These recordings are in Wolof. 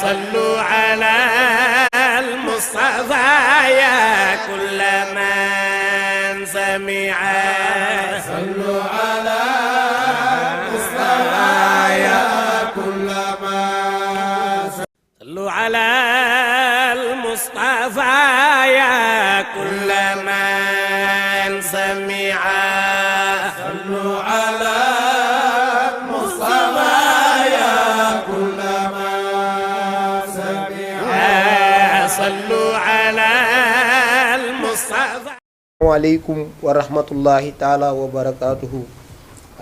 صلوا على المصطفى يا كل من سمع صلوا على المصطفى يا كل من صلوا على المصطفى يا كل من سمع صلوا على المصطفى يا كل من سمع صلوا على المصطفى. عليكم ورحمة الله تعالى وبركاته.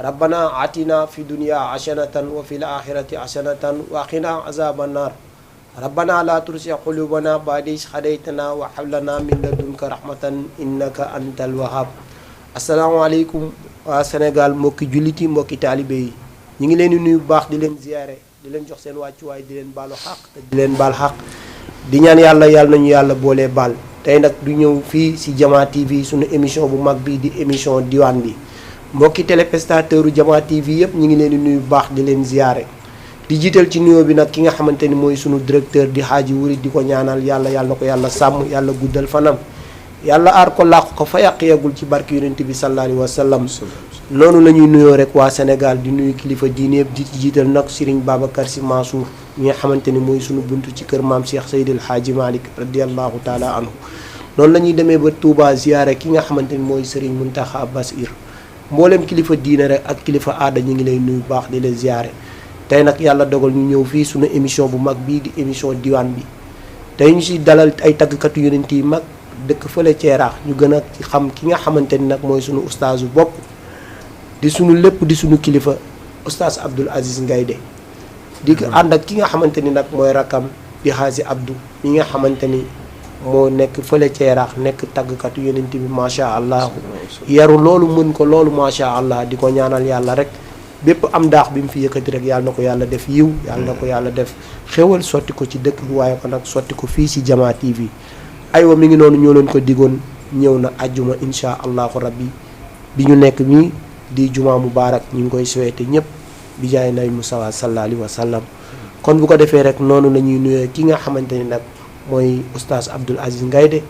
ربنا آتنا في الدنيا حسنة وفي الآخرة حسنة وقنا عذاب النار. ربنا لا تزغ قلوبنا بعد إذ هديتنا وهب لنا من لدنك رحمة إنك أنت الوهاب. asalaamaaleykum waa Sénégal mbokki julliti mbokki taalibe yi ñu ngi leen di nuyu bu baax di leen ziyaare di leen jox seen wàccuwaay di leen baalu xaq te di leen baal xaq di ñaan yàlla nañu yàlla boolee baal tey nag du ñëw fii si Jama TV suñu émission bu mag bi di émission diwaan bi mbokki téléspectateur Jama TV yëpp ñu ngi leen di nuyu bu baax di leen ziyaare di jiital ci nuyoo bi nag ki nga xamante ni mooy sunu directeur di Xaaji Wuri di ko ñaanal yàlla na ko yàlla sàmm yàlla guddal fanam yàlla aar ko làqu ko fa yàq yeggul ci barke yonent bi sallallahu alayhi wa sallam noonu la ñuy nuyoo rek waa Sénégal di nuyu kilifa diine yëpp di jiital nag Serigne Babacar Sy Mansour mi nga xamante ni mooy sunu buntu ci kër maam Cheikh Seydil Hadji Malick radiallahu taala anhu noonu la ñuy demee ba Touba ziyaare ki nga xamante ni mooy Serigne Mountakha Bassir mboolem kilifa diine rek ak kilifa aada ñu ngi lay nuyu baax di la ziyaare tey nag yàlla dogal ñu ñëw fii sunu émission bu mag bii di émission diwaan bi tey ñu si dalal ay tàggkatu yonent yi mag dëkk fële Ceeraax ñu gën a xam ki nga xamante ni nag mooy sunu ustaasu bopp di sunu lépp di sunu kilifa ustaas Abdoul Aziz Ngaïdé di ko ànd ak ki nga xamante ni nag mooy rakam di Xaaji Abdou mi nga xamante ni moo nekk fële Ceeraax nekk tàggkatu yonent bi macha allah yaru loolu mën ko loolu macha allah di ko ñaanal yàlla rek bépp am daax bi mu fi yëkkati rek yàlla na ko yàlla def yiw yàlla na ko yàlla def xéwal sotti ko ci dëkk bi waaye ko nag sotti ko fii si Jama TV aywa mi ngi noonu ñoo leen ko digoon ñëw na ajjuma insha allahu rabbi bi ñu nekk nii di juma mubarak ñu ngi koy souhaité ñëpp bi jaay nay Mustafa sallallahu alayhi wa sallam kon bu ko defee rek noonu la ñuy nuyoo ki nga xamante ni nag mooy oustaz Abdoul Aziz Ngaïdé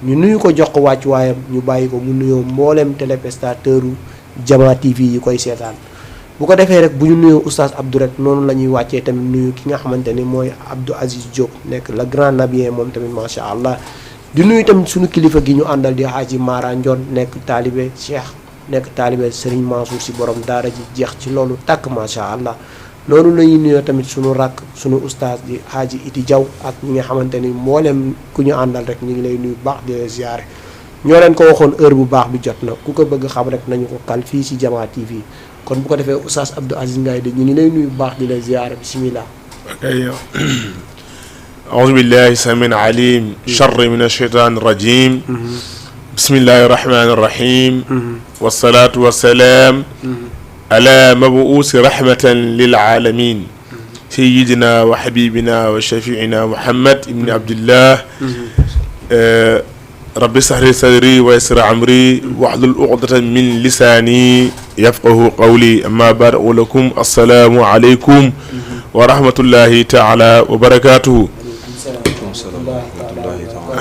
ñu nuyu ko jox ko wàcc waayam ñu bàyyi ko mu nuyoo mboolem téléspectateur Jama TV yi koy seetaan bu ko defee rek bu ñu nuyoo oustaz Abdou rek noonu la ñuy wàccee tamit nuyu ki nga xamante ni mooy Abdou Aziz Diop nekk le grand nabien moom tamit macha allah di nuyu tamit suñu kilifa gi ñu àndal di Xaaji Mara Ndione nekk taalibe Cheikh nekk taalibe Serigne Mansour si borom daara ji jeex ci loolu tàkk macha allah noonu la ñuy nuyoo tamit suñu rakk suñu oustaz di Xaaji Iti Diaw ak ñi nga xamante ni mboolem ku ñu àndal rek ñu ngi lay nuyu baax di la ziare ñoo leen ko waxoon heure bu baax bi jot na ku ko bëgg xam rek nañu ko kal fii si Jama TV kon bu ko defee oustaz Abdou Aziz Ngaïdé ñu ngi lay nuyu baax di la ziare bismillah. أعوذ بالله السميع العليم شر من الشيطان الرجيم بسم الله الرحمن الرحيم والصلاة والسلام على مبعوث رحمة للعالمين سيدنا وحبيبنا وشفيعنا محمد بن عبد الله رب اشرح لي صدري ويسر أمري واحلل عقدة من لساني يفقه قولي أما بعد ولكم السلام عليكم ورحمة الله تعالى وبركاته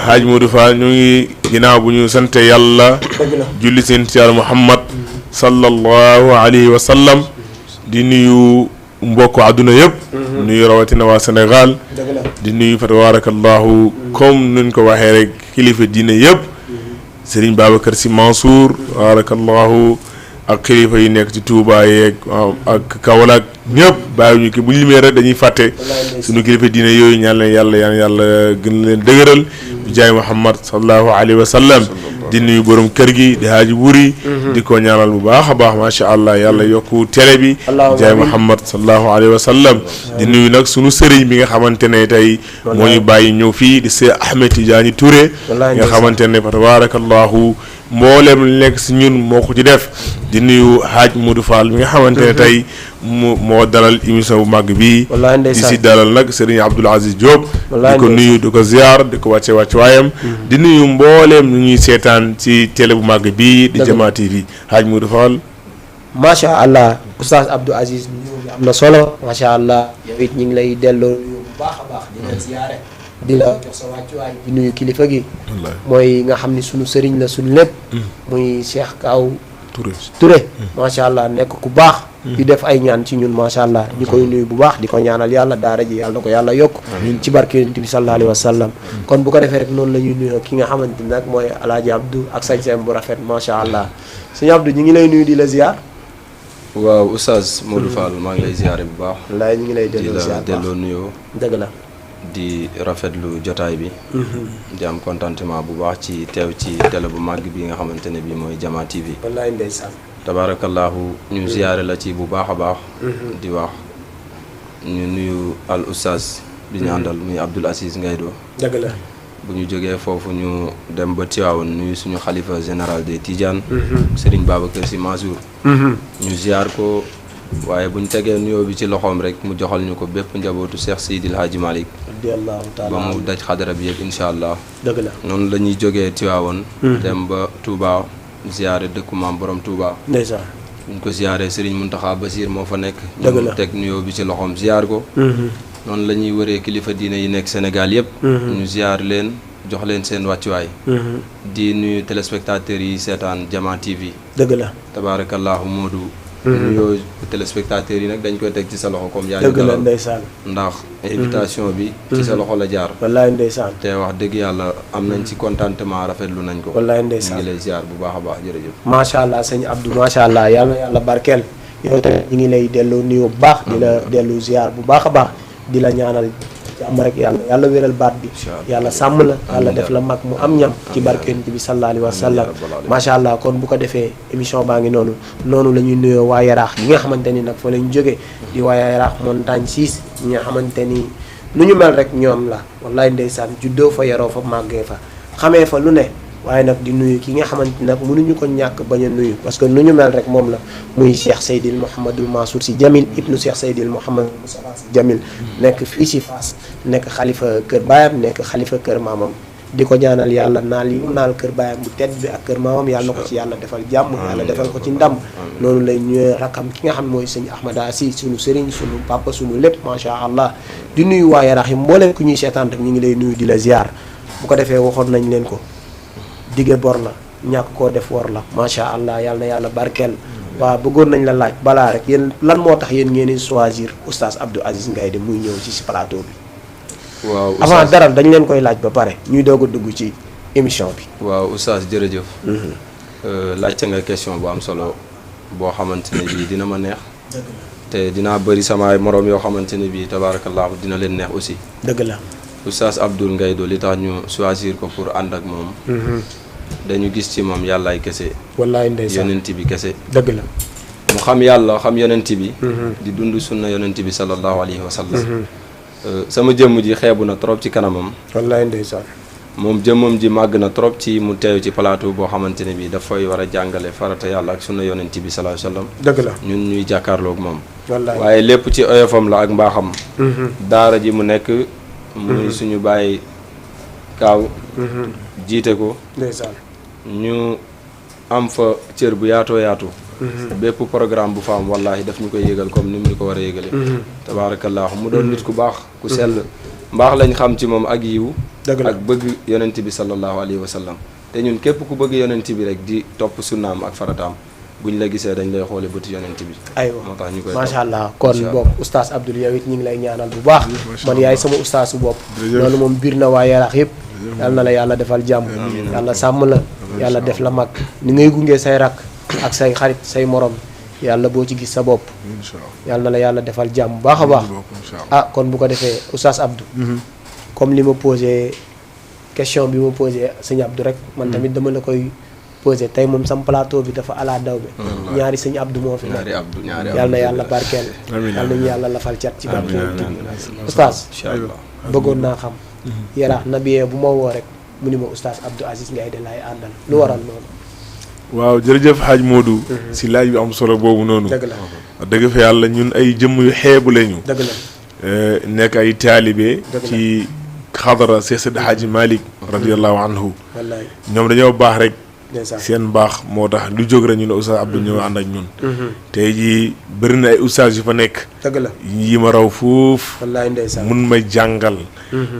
Haaj Modou Fall ñu ngi ginnaaw bu ñu sante yàlla julli seen ci yàlla Muhammad sallallahu alayhi wa sallam di nuyu mbokk àdduna yëpp nuyu rawatina waa Sénégal di nuyu fa tabarakallahu comme nuñ ko waxee rek kilifa diine yëpp Serigne Babacar Sy Mansour tabarakallahu ak kilifa yi nekk ci Touba yeeg ak Kaolack ñëpp bàyyi ñu ki bu ñu limee rek dañuy fàtte suñu kilifa diine yooyu ñaan leen yàlla gën leen dëgëral bi jaay Muhammad sallallahu alayhi wa sallam di nuyu borom kër gi di Haaji Wuri di ko ñaanal bu baax a baax macha allah yàlla yokku télé bi jaay Muhammad sallallahu alayhi wa sallam di nuyu nag sunu sëriñ bi nga xamante ne tey moo ñu bàyyi ñëw fii di Seex Ahmed Tidiane Touré nga xamante ne fa tabarakallahu mboolem li nekk si ñun moo ko ci def di nuyu Haaj Modou Fall mi nga xamante ne tey moo dalal émission bu mag bii di si dalal nag Serigne Abdoul Aziz Diop di ko nuyu di ko ziar di ko wàcce waayam di nuyu mbooleem ñu ñuy seetaan ci télé bu mag bii di Jama TV Haaj Modou Fall macha allah oustaz Abdou Aziz am na solo macha allah yow it ñu ngi lay delloo baax a baax di leen ziyaare di la jox sa wàccuwaay di nuyu kilifa gi mooy nga xam ni sunu sëriñ la sunu lépp muy Cheikh Kaaw Touré macha allah nekk ku baax di def ay ñaan ci ñun macha allah ñu koy nuyu bu baax di ko ñaanal yàlla daara ji yàlla na ko yàlla yokk ci barke Yonent bi sallallahu alayhi wa sallam kon bu ko defee rek noonu la ñuy nuyu ki nga xamante ni nag mooy Alaaji Abdou ak sañ-sañ bu rafet macha allah sëñ Abdou ñu ngi lay nuyu di la ziar. waaw Oustaz Modou Fall maa ngi lay ziare bu baax. wallaay ñu ngi lay delloo ziar di la delloo nuyoo. dëgg la. di rafetlu jotaay bi. di am contentement bu baax ci teew ci télé bu màgg bi nga xamante ne bii mooy Jama TV. wallaay ndeysaan. tabaarakallaahu ñu ziare la ci bu baax a baax. di wax ñu nuyu al Oustaz. bi ñu àndal muy Abdoul Aziz Ngaydo. dëgg la. bu ñu jógee foofu ñu dem ba Tivaouane nuyu suñu xalifa général des Tidiane. Serigne Babacar Sy Mansour. ñu ziar ko waaye bu ñu tegee nuyoo bi ci loxoom rek mu joxal ñu ko bépp njabootu Cheikh Seydil Hadji Malick. radiyallahu taala ba mu daj xadara bi yëpp incha allah. dëgg la noonu la ñuy jógee Tivaouane. dem ba Touba ziare dëkku maam borom Touba. ndeysaan. bu ñu ko ziaree Serigne Mountakha Bassir moo fa nekk. dëgg la ñu teg nuyoo bi ci loxoom ziar ko. noonu la ñuy wëree kilifa diine yi nekk Sénégal yëpp. ñu ziar leen jox leen seen wàccuwaay. di nuyu téléspectateurs yi seetaan Jama TV. dëgg la tabaarakallaahu Modou. nuyoo téléspectateurs yi nag dañ koy teg ci sa loxo comme yaa ñu dëgg la dalal ndeysaan. ndax invitation bi. ci sa loxo la jaar. wallaay ndeysaan. te wax dëgg yàlla am nañ ci contentement rafetlu nañ ko. wallaay ñu ndeysaan. ngi lay ziar bu baax a baax jërëjëf. macha allah sëñ Abdou macha allah yàlla na yàlla barkeel. yow tamit ñu ngi lay delloo nuyoo bu baax. di la dellu ziar bu baax a baax. di la ñaanal jàmm rek yàlla wéral baat bi. yàlla sàmm la yàlla def la mag mu am ñam. ci barke Yonent bi sallallahu alayhi wa sallam. macha allah kon bu ko defee émission baa ngi noonu la ñuy nuyoo waa Yaraax yi nga xamante ni nag fa lañ jóge di waa Yaraax montagne 6 ñi nga xamante ni nu ñu mel rek ñoom la wallaay ndeysaan juddoo fa yaroo fa màggee fa xamee fa lu ne waaye nag di nuyu ki nga xamante nag mënuñu ko ñàkk bañ a nuyu parce que nu ñu mel rek moom la muy Cheikh Seydil Mouhamadul Mansour Sy Djamil ibnu Cheikh Seydil Mouhamadul Moustapha Sy Djamil nekk fii ci Fass nekk xalifa kër baayam nekk xalifa kër maamam di ko ñaanal yàlla naal yi naal kër baayam bu tedd bi ak kër maamam yàlla na ko ci yàlla defal jàmm yàlla defal ko ci ndam noonu lay ñëwee rakam ki nga xam mooy sëñ Ahmada Sy suñu sëriñ suñu papa suñu lépp macha allah di nuyu waa Yaraax yi mbooleem ku ñuy seetaan rek ñu ngi lay nuyu di la ziar bu ko defee waxoon nañ leen ko dige bor la ñàkk koo def wor la macha allah yàlla na yàlla barkeel waaw bëggoon nañ la laaj balaa rek yéen lan moo tax yéen ngeen di choisir oustaz Abdou Aziz Ngaïdé muy ñëw ci plateau bi. waaw avant dara dañ leen koy laaj ba pare ñuy doog a dugg ci émission bi. waaw oustaz jërëjëf. laajte nga question bu am solo boo xamante ne bii dina ma neex. te dinaa bëri samay moroom yoo xamante ne bii tabaarakallaahu dina leen neex aussi. dëgg la. oustaz Abdou Ngaïdé li tax ñu choisir ko pour ànd ak moom. dañu gis ci moom yàllaay kese. wallaay ndeysaan yonent bi kese. dëgg la. mu xam yàlla xam yonent bi. di dund sunna yonent bi sallallahu alayhi wa sallam. sama jëmm ji xeebu na trop ci kanamam. wallaay ndeysaan. moom jëmmam ji màgg na trop ci mu teew ci plateau boo xamante ne bii dafay war a jàngale farata yàlla ak sunna yonent bi sallallahu alayhi wa sallam. dëgg la ñun ñuy jàkkaarloog moom. wallaay waaye lépp ci oyofam la ak mbaaxam. daara ji mu nekk. muy suñu bàyyi kaaw. jiite ko. ndeysaan. ñu am fa cër bu yaatoo yaatu. bépp programme bu fa am wallaahi daf ñu koy yëgal comme ni mu ñu ko war a yëgalee. tabaarakallaahu mu doon nit ku baax ku sell. mbaax lañ xam ci moom ak yiw. dëgg la ak bëgg yonent bi sallallahu alayhi wa sallam. te ñun képp ku bëgg yonent bi rek di topp sunnaam ak farataam buñ la gisee dañ lay xoole bëti yonent bi. aywa moo tax ñu koy macha allah kon boog oustaz Abdou yow it ñu ngi lay ñaanal bu baax. man yaay sama oustaz su bopp. loolu moom biir na waa Yaraax yëpp. yal na la yàlla defal jàmm. yàlla sàmm la. yàlla def la mag ni ngay gunge say rakk ak say xarit say morom yàlla boo ci gis sa bopp. yàlla na la yàlla defal jàmm bu baax a baax. ah kon bu ko defee oustaz Abdou. comme li ma posé question bi ma posé sëñ Abdou rek. man tamit dama la koy posé tey moom sam plateau bi dafa ala daw bi. ñaari sëñ Abdou moo fi nekk. yàlla na yàlla barkeel. yàlla nañu yàlla lafal cat ci barkeel. oustaz bëggoon naa xam. Yaraax nabiyee bu ma woo rek mu ni ma oustaz Abdou Aziz Ngaïdé laay àndal lu waral noonu. waaw jërëjëf Hadj Modou. si laaj bi am solo boobu noonu. dëgg la dëgg fa yàlla ñun ay jëmm yu xeebu lañu. dëgg la. nekk ay taalibe. ci xadara Seex Seydi Hadji Malick radiyallahu anhu. wallaay ñoom dañoo baax rek seen mbaax moo tax lu jóg rek ñu ne Oustaz Abdou ñëw ànd ak ñun tey jii bëri na ay oustaz yu fa nekk dëgg la yi ma raw foofu wallaay ndeysaan mun ma jàngal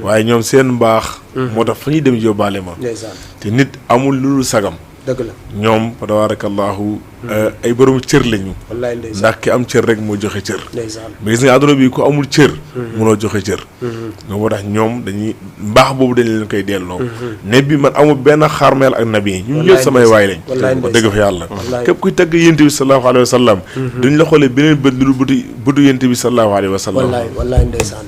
waaye ñoom seen mbaax moo tax fa ñuy dem yóbbaale ma ndeysaan te nit amul lu dul sagam dëgg la ñoom fa tabarakallahu ay borom cër lañu wallaay ndeysaan ndax ki am cër rek moo joxe cër ndeysaan mais gis nga àdduna bi ku amul cër mënoo joxe cër nga moo tax ñoom dañuy mbaax boobu dañ leen koy delloo ne bi man amul benn xarmeel ak nabi yi ñun ñëpp samay waay lañ wax dëgg fa yàlla képp kuy tagg yénte bi sallallahu alayhi wa sallam duñ la xoolee beneen bët lu bëtu yénte bi sallallahu alayhi wa sallam wallaay ndeysaan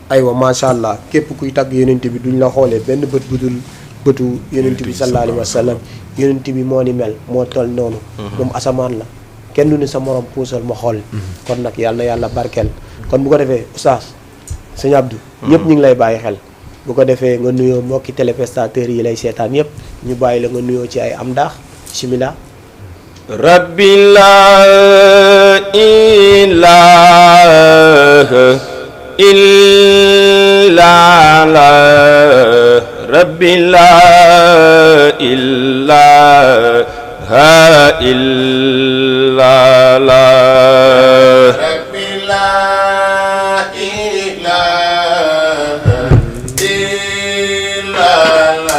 aywa macha allah képp kuy tagg yonent bi duñ la xoolee benn bët budul bëtu yonent bi sallallahu alayhi wa sallam yonent bi moo ni mel moo toll noonu moom asamaan la kenn du ni sa morom puusal ma xool kon nag yàlla na yàlla barkeel kon bu ko defee oustaz sëñ Abdou ñëpp ñu ngi lay bàyyi xel bu ko defee nga nuyoo mbokki téléspectateurs yi lay seetaan yëpp ñu bàyyi la nga nuyoo ci ay am daax bismillah rabbi la ilaha illa la rabbi la ilaha illa la rabbi la ilaha illa la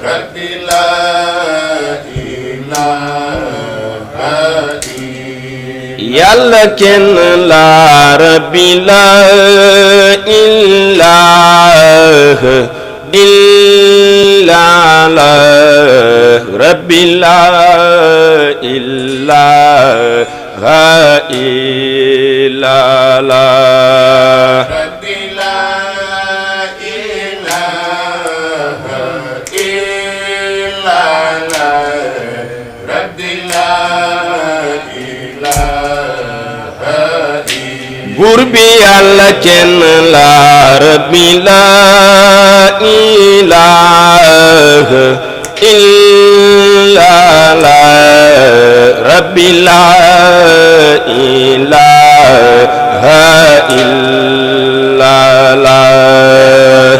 rabbi la ilaha yàlla kenn la rabbi la ilaha illa la rabbi la ilaha illa la rabbi la ilaha illa la rabbi la ilaha buur bi yàlla kenn la rabbi la ilaha illa la rabbi la ilaha illa la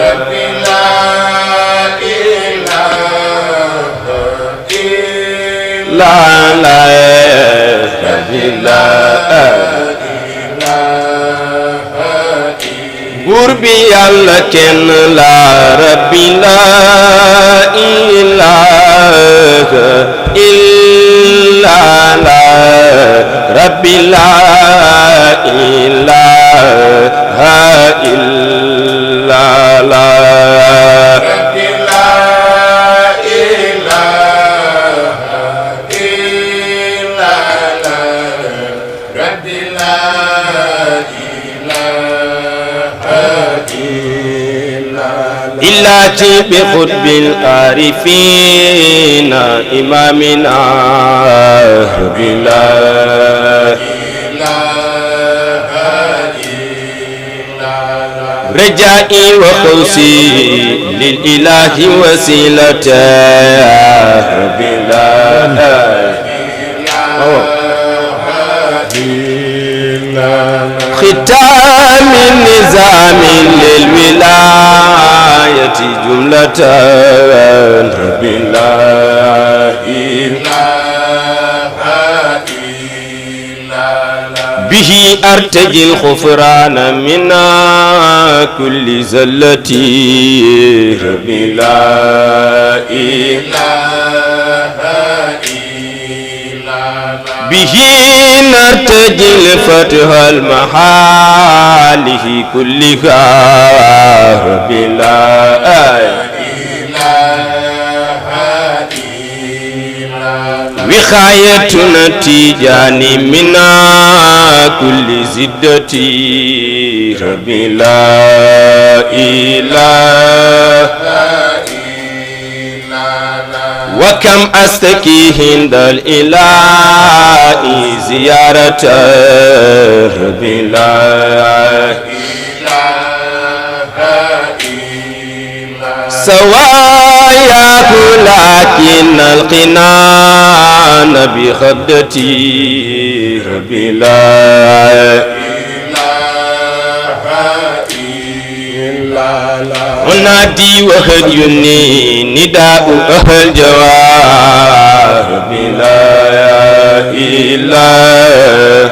rabbi la ilaha illa la rabbi la buur bi yàlla kenn la rabbi la ilaha illa la rabbi la ilaha illa la rabbi la ilaha illa la rabbi la إلاتي بقطب العارفين إمامنا بلا رجائي وخوصي للإله وسيلة بلا ختام النظام للولاية جملة بلا به أرتجي الغفران من كل زلتي بلا به نرتجي الفتح المحاله كلها بلا وخايتنا تيجاني من كل زدتي بلا إله وكم أستكي عند الإله زيارة بلا سواياه لكن القنان بخدتي بلا أنادي وخد يني نداء أهل جوار بلا إله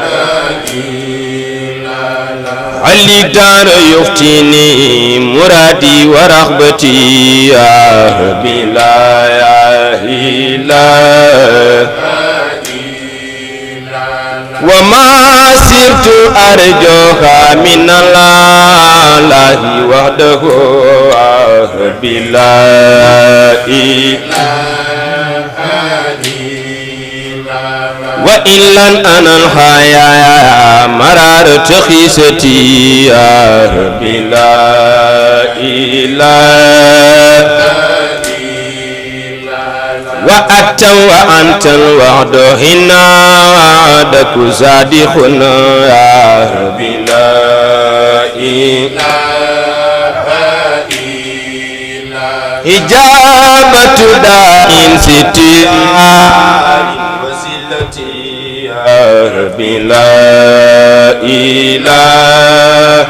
علي دار يفتيني مرادي ورغبتي يا بلا إله وما سرت أرجوها من الله وحده بلا إله وإلا أنا الحياة مرارة خيستي يا بلا إله وأنت وأنت الوعد هنا وعدك صادقنا يا بلا إله إجابة داء ستيار وسيلتي يا بلا إله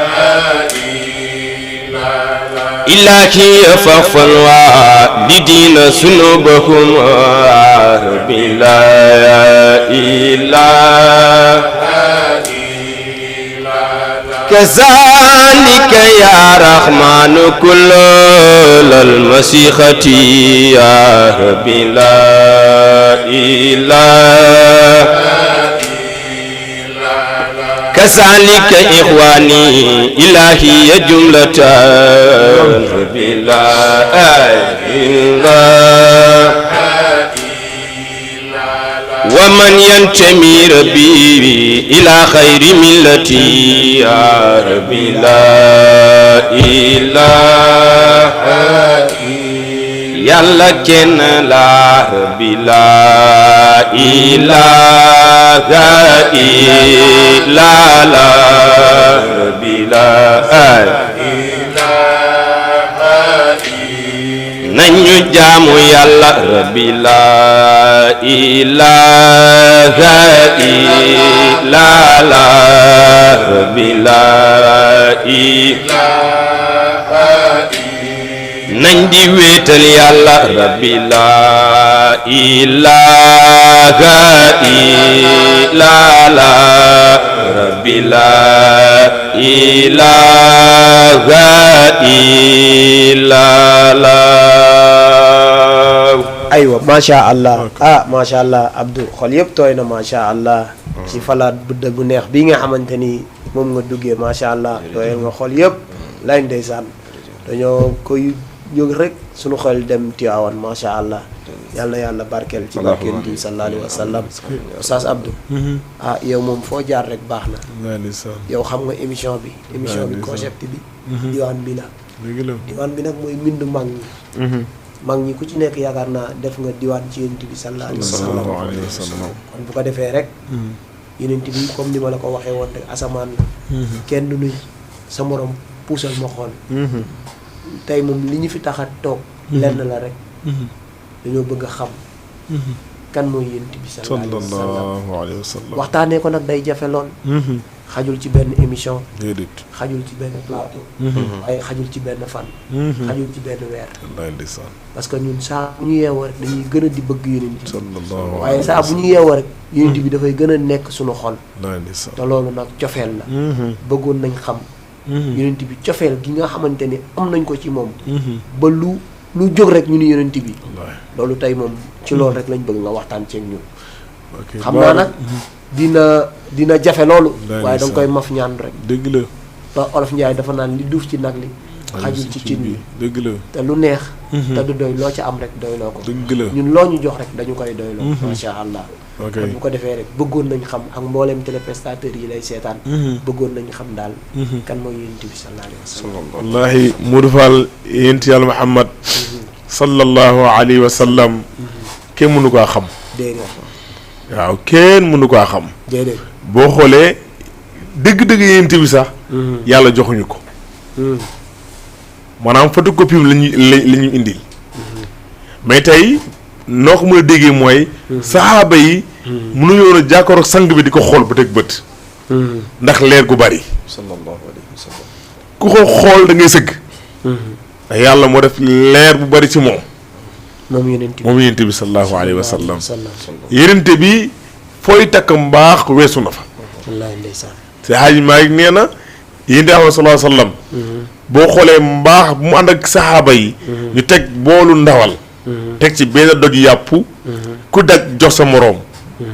إلهي فاغفر والدين ذنوبهم بلا إله كذلك يا رحمن كل المسيخة يا بلا إله كذلك إخواني إلهي جملة بلا إله ومن ينتمي ربي إلى خير ملتي يا ربي لا إله يلا كن لا ربي لا إله إلا لا ربي لا nañu jaamu yàlla rabbi laa ilaaha illa laa rabbi laa ilaaha nañ di wéetal yàlla rabbi laa ilaaha illa laa rabbi laa ilaaha illa aywa macha allah macha allah Abdou xol yëpp tooy na macha allah ci falaat bu neex bii nga xamante ni moom nga duggee macha allah tooyal nga xol yëpp lay ndeysaan dañoo koy jóg rek suñu xol dem Tiwaawan macha allah yàlla na yàlla barkeel ci barkeel bi sallallahu alayhi wa sallam Oustaz Abdou yow moom foo jaar rek baax na yow xam nga émission bi concept bi diwaan bi la diwaan bi nag mooy mbindu mag ñi mag ñi ku ci nekk yaakaar naa def nga diwaan ci yonent bi sallallahu alayhi wa sallam kon bu ko defee rek yonent bi comme ni ma la ko waxee woon rek asamaan la kenn du nuy sa morom puusal ma xool tey moom li ñu fi tax a toog lenn la rek dañoo bëgg a xam kan mooy yonent bi sallallahu alayhi wa sallam waxtaanee ko nag day jafe lool xajul ci benn émission xajul ci benn plateau waaye xajul ci benn fan xajul ci benn weer parce que ñun saa bu ñu yeewoo rek dañuy gën a di bëgg yonent bi waaye saa bu ñu yeewoo rek yonent bi dafay gën a nekk suñu xol te loolu nag cofeel la bëggoon nañ xam yonent bi cofeel gi nga xamante ni am nañ ko ci moom ba lu jóg rek ñu ni yonent bi loolu tey moom ci loolu rek lañ bëgg nga waxtaan ceeg ñun xam naa nag dina jafe loolu waaye danga koy maf ñaan rek dëgg la te olof Njaay dafa naan li duuf ci nag li xajul ci cin bi dëgg la te lu neex te du doy loo ca am rek doy loo ko dëgg la ñun loo ñu jox rek dañu koy doyloo masha allah kon bu ko defee rek bëggoon nañ xam ak mbooleem téléspectateurs yi lay seetaan bëggoon nañ xam daal kan mooy yonent bi sallallahu alayhi wa sallam wallahi Modou Fall yonent yàlla Muhammad sallallahu alayhi wa sallam kenn mënu koo xam waaw kenn mënu koo xam boo xoolee dëgg-dëgg yonent bi sax yàlla joxuñu ko maanaam photocopie la ñu indil mais tey noo ko mën a déggee mooy saxaaba yi mënuñu woon a jàkkaaroo sang bi di ko xool ba teg bët ndax leer gu bari sallallahu alayhi wa sallam ku ko xool da ngay sëgg ndax yàlla moo def leer bu bari ci moom moom yonent bi moom yonent bi sallallahu alayhi wa sallam yonent bi fooy takk mbaax weesu na fa wallaahi ndeysaan te Haaji Maalik nee na yonent bi sallallahu alayhi wa sallam boo xoolee mbaax bu mu ànd ak saxaaba yi ñu teg boolu ndawal teg ci benn doj yàpp ku daj jox sa moroom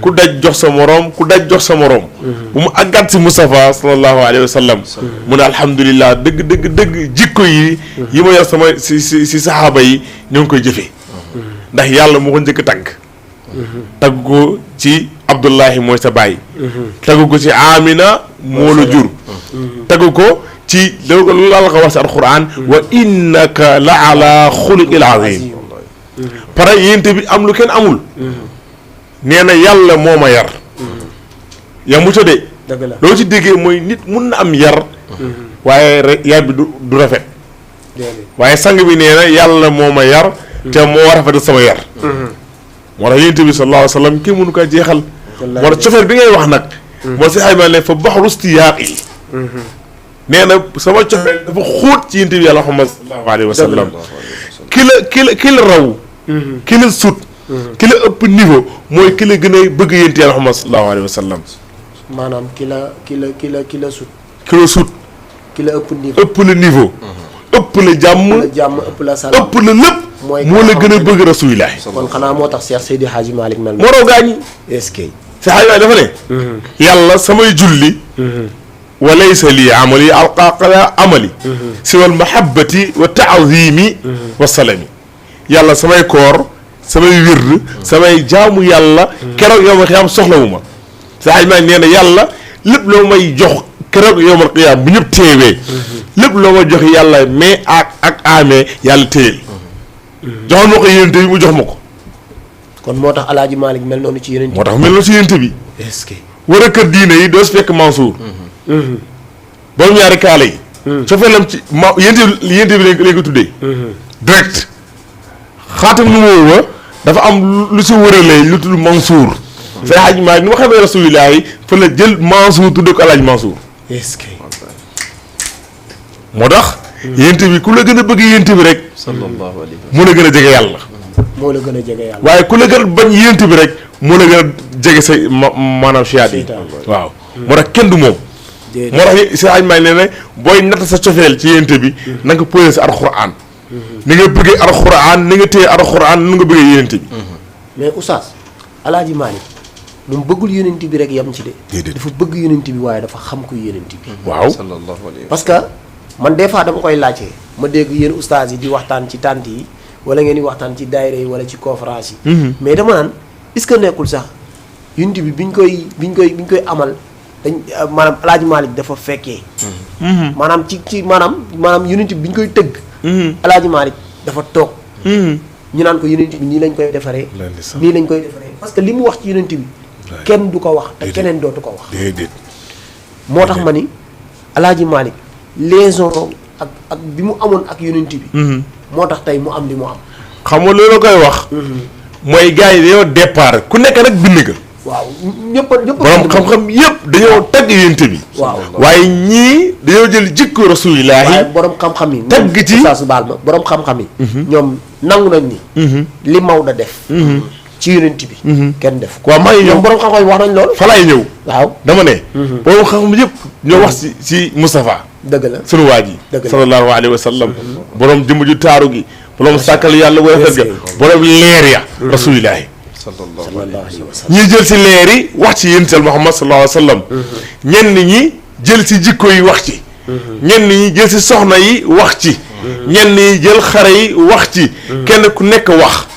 ku daj jox sa moroom ku daj jox sa moroom bu mu àggat si Moustapha sallallahu alayhi wa sallam mu ne alhamdulilah dëgg dëgg dëgg jikko yi ma yor sama si saxaaba yi ñoo ngi koy jëfee ndax yàlla moo ko njëkk tagg tagg ko ci Abdullahi mooy sa baay tagg ko ci Amina moo la jur tagg ko ci loolu la ko wax si alquran wa innaka la ala xuluqil azim pare yénte bi am lu kenn amul nee na yàlla moo ma yar yamu ca de loo ci déggee mooy nit mun na am yar waaye rek yar bi du rafet waaye sang bi nee na yàlla moo ma yar te moo rafetal sama yar moo tax yénte bi sallallahu alayhi wa sallam kenn mënu ko jeexal moo tax cofeel bi ngay wax nag moo si xayma ne fa baxru stiyaaq yi nee na sama cofeel dafa xóot ci yénte bi yàlla Muhammad sallallahu alayhi wa sallam ki la raw ki la sut ki la ëpp niveau mooy ki la gën a bëgg yénte yàlla Muhammad sallallahu alayhi wa sallam maanaam ki la sut ki la sut ki la ëpp niveau ëpp la niveau ëpp la jàmm ëpp la salaam ëpp la lépp moo la gën a bëgg rasulilah kon xanaa moo tax Cheikh Seydi Hadji Malick mel moo raw gaañi est-ce que si Hadji Malick dafa ne yàlla samay julli wa laysa lii amali alqaaqala amali siwal mahabbati wa taazimi wa salami yàlla samay koor samay wird samay jaamu yàlla keroog yow ma xiyaam soxlawu ma si Hadji Malick nee na yàlla lépp loo may jox keroog yow ma xiyaam bu ñëpp teewee lépp loo ma jox yàlla mais ak amee yàlla téyel joxoon ma ko yénente bi mu jox ma ko kon moo tax Alaaji Malick mel noonu ci yénente moo tax mel noonu ci yénente bi est-ce que war a kër diine yi doo si fekk Mansour boobu ñaari kaala yi cofeelam ci yénente bi lañ ko tuddee direct xaatam nu woowa dafa am lu si wëralee lu tudd Mansour say Hadji Malick ni ma xamee rasulillah yi fa la jël Mansour tuddee ko Alaaji Mansour est-ce que moo tax yénte bi ku la gën a bëgg yénte bi rek sallallahu alayhi mu la gën a jege yàlla moo la gën a jege yàlla waaye ku la gën a bañ yénte bi rek mu la gën a jege sa maanaam siyaat yi waaw moo tax kenn du moom moo tax si Hadji Malick nee na booy natt sa cofeel ci yénte bi na nga posé sa alxuraan ni nga bëggee alxuraan ni nga téye alxuraan nu nga bëggee yénte bi mais Oustaz Alaaji Malick moom bëggul yonent bi rek yam ci de dafa bëgg yonent bi waaye dafa xam ko yonent bi waaw sallallahu alayhi parce que man des fois dama koy laajte ma dégg yéen oustaz yi di waxtaan ci tànt yi wala ngeen di waxtaan ci daayira yi wala ci conférence yi mais dama naan est-ce que nekkul sax yonent bi biñ koy amal dañ maanaam Alaaji Malick dafa fekkee maanaam ci maanaam yonent bi biñ koy tëgg Alaaji Malick dafa toog ñu naan ko yonent bi nii lañ koy defaree nii lañ koy defaree parce que li mu wax ci yonent bi kenn du ko wax te keneen dootu ko wax déedéet moo tax ma ni Alaaji Malick liaison ak bi mu amoon ak yonent bi moo tax tey mu am li mu am xam nga loolu koy wax mooy gars yi dañoo départ ku nekk nag bind nga waaw ñëpp borom xam-xam yëpp dañoo tagg yonent bi waaw waaye ñii dañoo jël jikko rasulillahi waaye borom xam-xam yi tagg ci saa su baal ma borom xam-xam yi ñoom nangu nañ ni li Maodo def ci yonent bi kenn def ko waaw maa ngi ñëw ñoom borom xam-xam yi wax nañ loolu fa laay ñëw waaw dama ne borom xam-xam yëpp ñoo wax ci Moustapha dëgg la sunu waa ji sallallahu alayhi wa sallam borom jëmm ju taaru gi borom sàkkal yàlla bu rafet ga borom leer ya rasulillahi sallallahu alayhi wa sallam ñii jël si leer yi wax ci yéntal Muhammad sallallahu alayhi wa sallam ñenn ñi jël si jikko yi wax ci ñenn ñi jël si soxna yi wax ci ñenn ñi jël xare yi wax ci kenn ku nekk wax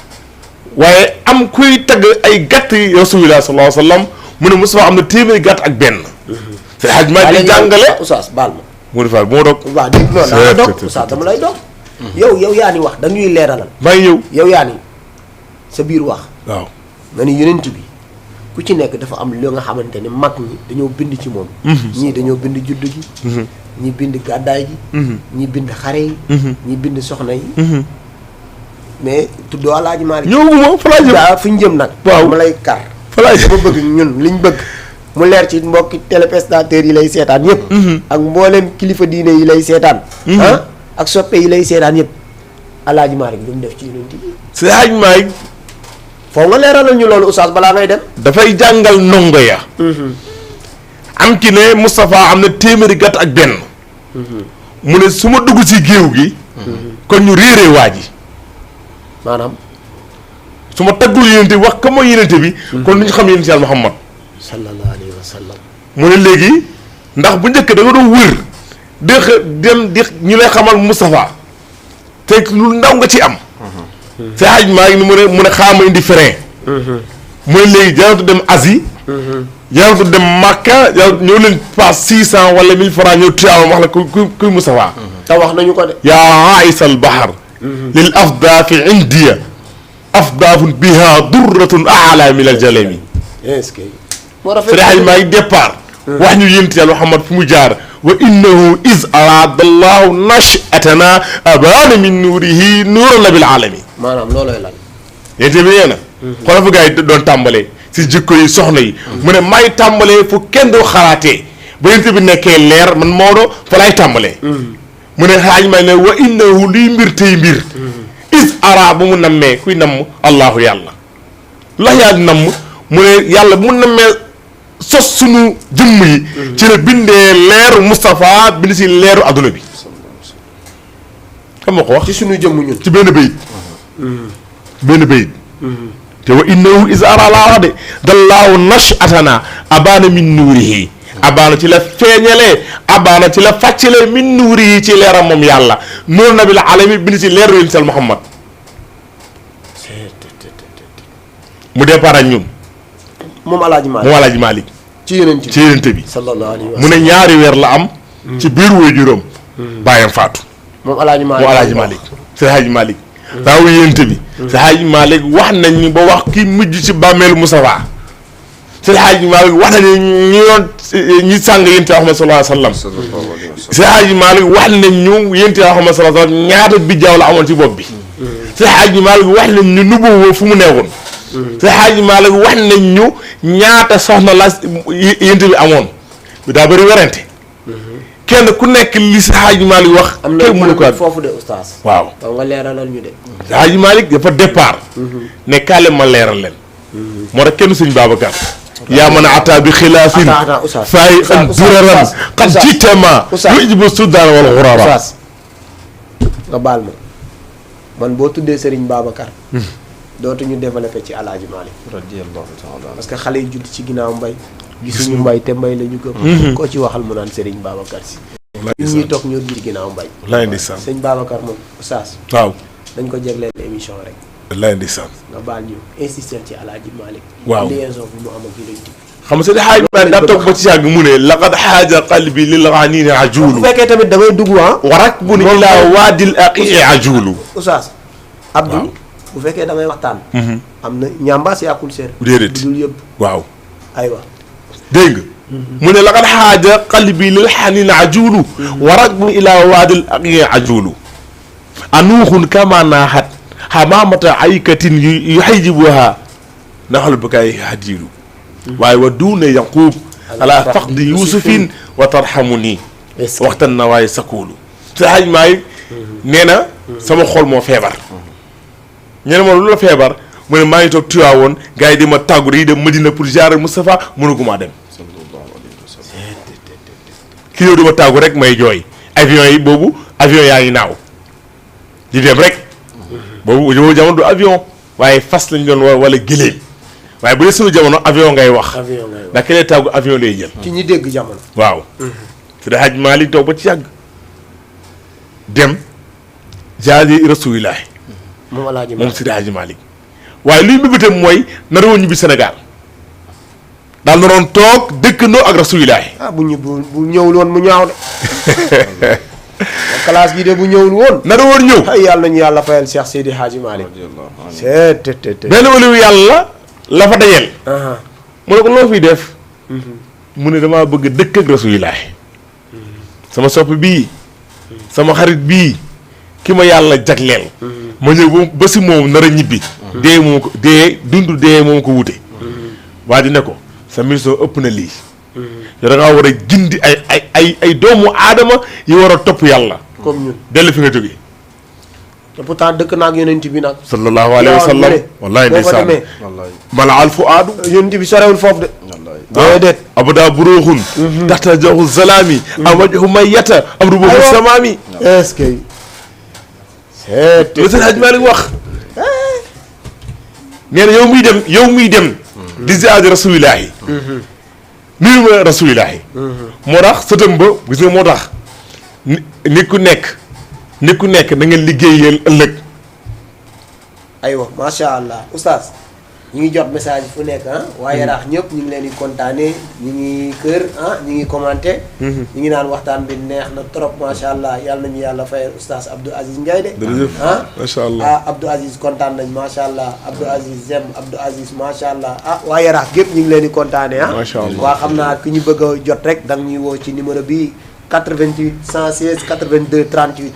waaye am kuy tagg ay gàtt yi rasulillah sallallahu alayhi wa sallam mu ne Moustapha am na téeméeri gàtt ak benn te Hadji Malick di jàngale Oustaz baal ma mu defaat bu ma doog waaw dégg loolu daa doog Oustaz dama lay doog yow yaa ni wax dañuy leeralal maa ngi ñëw yow yaa ni sa biir wax waaw nga ni yonent bi ku ci nekk dafa am li nga xamante ni mag ñi dañoo bind ci moom ñii dañoo bind judd gi ñi bind gàddaay gi ñi bind xare yi ñi bind soxna yi mais tuddoo Alaaji Malick ñëwuma fa laa jëm daa fu ñu jëm nag waaw ma lay kar fa laa jëm dama bëgg ñun liñ bëgg mu leer ci mbokki téléspectateurs yi lay seetaan yëpp ak mboolem kilifa diine yi lay seetaan ak soppe yi lay seetaan yëpp Alaaji Malick lu mu def ci yonent bi. Seydi Hadji Malick foo nga leeralal ñu loolu oustaz balaa ngay dem. dafay jàngal ndongo ya. am ki ne Moustapha am na téeméeri gàtt ak benn. mu ne su ma dugg ci géew gi. kon ñu réeree waa ji. maanaam. su ma taggul yonente bi wax ka mooy yonente bi. kon lu ñu xam yonente yàlla Muhammad. sallallahu alayhi wa sallam. mu ne léegi ndax bu njëkk da nga doon wër dem di ñu lay xamal Moustapha te lu ndaw nga ci am. Seydi Hadji Malick ni mu ne xaama indi frein. mu ne léegi jaratu dem Asie. jaratu dem Makka jaratu ñëw leen paas 600 wala 1000 francs ñëw Tiwaawan wax la kuy Moustapha. te wax nañu ko de. yaa aisal bahar lil afdaafi indiya afdaafun biha durratun aala min al jalami. est-ce que. moo rafet Seydi Hadji Malick départ. wax ñu yént yàlla Muhammad fu mu jaar. wa innahu is arada allahu nashatana abana min nuurihi nuuran nabil alami. maanaam loolooy lan. yénte bi nee na. xoolal fu gars yi doon tàmbalee si jikko yi soxna yi. mu ne may tàmbalee fu kenn doo xalaatee ba yénte bi nekkee leer man Maodo fa laay tàmbalee. mu ne Hadji Malick ne wa innahu luy mbir tey mbir. is ara bu mu nammee kuy namm allahu yàlla. la yàlla namm mu ne yàlla bu mu nammee sos sunu jëmm yi. ci la bindee leeru Moustapha bind si leeru adduna bi. xam nga ko wax ci sunu jëmm ñun. ci benn bayit. benn bayit. te wa innahu is ara laa wax de dallaahu nashatana abaana min nuurihi abaana ci la feeñalee abaana ci la fàccalee min nuurihi ci leeram moom yàlla nuur nabil alami bind si leeru yonent Yàlla Muhammad mu départ ak ñun. moom Alaaji Malick moom Alaaji Malick ci yeneen ci. ci yonent bi. sallallahu alayhi wa mu ne sallam. ñaari weer la am. ci biir waajuram. bàyyam faatu. moom Alaaji Malick moom Alaaji Malick Seydi Hadji Malick. daaw yonent bi. Seydi Hadji Malick wax nañ ni ba wax ki mujj ci bàmmeelu Moustapha. Seydi Hadji Malick wax nañ ni ñi doon ñi sàng yonent Muhammad sallallahu alayhi wa sallam. Seydi Hadji Malick wax nañ ñu yonent Muhammad sallallahu alayhi wa sallam ñaata bijjaaw la amoon ci bopp bi. Seydi Hadji Malick wax nañ ñu nubuwwa fu mu neexoon. Seydi Hadji Malick wax nañ ñu ñaata soxna la yonent bi amoon daa bëri werante. kenn ku nekk li Seydi Hadji Malick wax. am na kenn mënu ko foofu de oustaz. waaw waaw nga leeralal ñu de. Seydi Hadji Malick dafa départ. ne kaale ma leeral leen. moo tax kenn sëñ Babacar. yaa mën a ataa bi xilaafin. attends oustaz. fay an duraran xat jiitema. oustaz yujibu sudaan wal xurara. oustaz nga baal ma man boo tuddee Serigne Babacar. dootuñu développé ci Alaaji Malick. radiyallahu taala parce que xale yi judd ci ginnaaw mbay. gisuñu mbay te mbay la ñu gëm. koo ci waxal mu naan Serigne Babacar si. ñun ñuy toog ñoo ci ginnaaw mbay. wallaay ndeysaan. sëñ Babacar moom oustaz. waaw. dañ ko jagleel émission rek. wallaay ndeysaan. nga baal ñu insister ci Alaaji Malick. waaw liaison bi mu am ak yonent bi. xam nga Seydi Hadji Malick daa toog ba ci yàgg mu ne laqad xaaja qalbi lil ghanini bu ajulu fekkee tamit da ngay dugg ah. warak bu ni ilaa waadil aqii ajulu. oustaz. Abdou waaw. bu fekkee da ngay waxtaan. am na ñambaas yàqul seer. déedéet bu dul yëpp waaw. aywa. dégg nga. mu ne laqad xaaja qalbi lil ghanini ajulu warak bu ni ilaa waadil aqii ajulu. anuuxun kama naaxat xamaamata aykatin yuxayjibuha naxal bukaay hadilu. waaye wa duuna yaquub ala faqdi yusufin wa tarxamu nii waxtaan na waaye sakoolu Seydi Hadji Malick nee na sama xol moo feebar ñu ne ma lu la feebar mu ne maa ngi toog Tiwaawoon gars yi di ma tàggu yi dem Madina pour ziyaare Moustapha mënugumaa dem ki ñëw di ma tàggu rek may jooy avion yi boobu avion yaa ngi naaw di dem rek boobu jamono du avion waaye fas lañ doon wala gëléem waaye bu dee sunu jamono avion ngay wax. avion ngay wax ndax keneen tàggu avion lay jël. ci ñi dégg jamono. waaw. Seydi Hadji Malick toog ba ci yàgg. dem jaali rasulillahi moom Alaaji moom Malick Seydi Hadji Malick waaye luy mbébétam mooy nar woon ñibbi Sénégal daal naroon toog dëkkandoo ak rasulillahi. ah bu ñëwul woon mu ñaaw de. classe gi de bu ñëwul woon. nar woon ñëw. ay yàlla nañu yàlla fayal Cheikh Seydi Hadji Malick. c'est te. benn waliyu yàlla la fa dajeel. mu ne ko loo fiy def. mu ne damaa bëgg dëkk ak rasulillahi sama sopp bii sama xarit bii ki ma yàlla jagleel. ma ñëw ba si moom nar a ñibbi. dee moom ko dee moom ko wute. waa di ne ko sa mission ëpp na lii. yow da ngaa war a gindi ay doomu aadama yi war a topp yàlla. comme ñun dellu fi nga jógee. te pourtant dëkk naag yonent bi nag. sallallahu alayhi wa sallam wallahi boo fa ndeysaan demee mala al fuaadu yonent bi sorewul foofu de. déedéet. abada buruuxun taxta jaxu zalaami am wajhu mayyata am rubuhu samaami. est-ce que. le seen Hajj Malick wax nee na yow muy dem di ziyaare rasulillahi nuyu ma rasulillahi moo tax sëtam ba gis nga moo tax nit ku nekk na nga liggéeyal ëllëg. aywa macha allah oustaz ñu ngi jot message fu nekk waa Yaraax ñëpp ñu ngi leen di kontaane ñu ngi kër ñu ngi commenté ñu ngi naan waxtaan bi neex na trop macha allah yàlla nañu yàlla fayal oustaz Abdou Aziz Ndiaye de macha allah Abdou Aziz kontaan nañ macha allah Abdou Aziz Zem Abdou Aziz macha allah waa Yaraax gépp ñu ngi leen di kontaane macha allah waa xam naa ku ñu bëgg a jot rek da nga ñuy woo ci numéro bi 88 116 82 38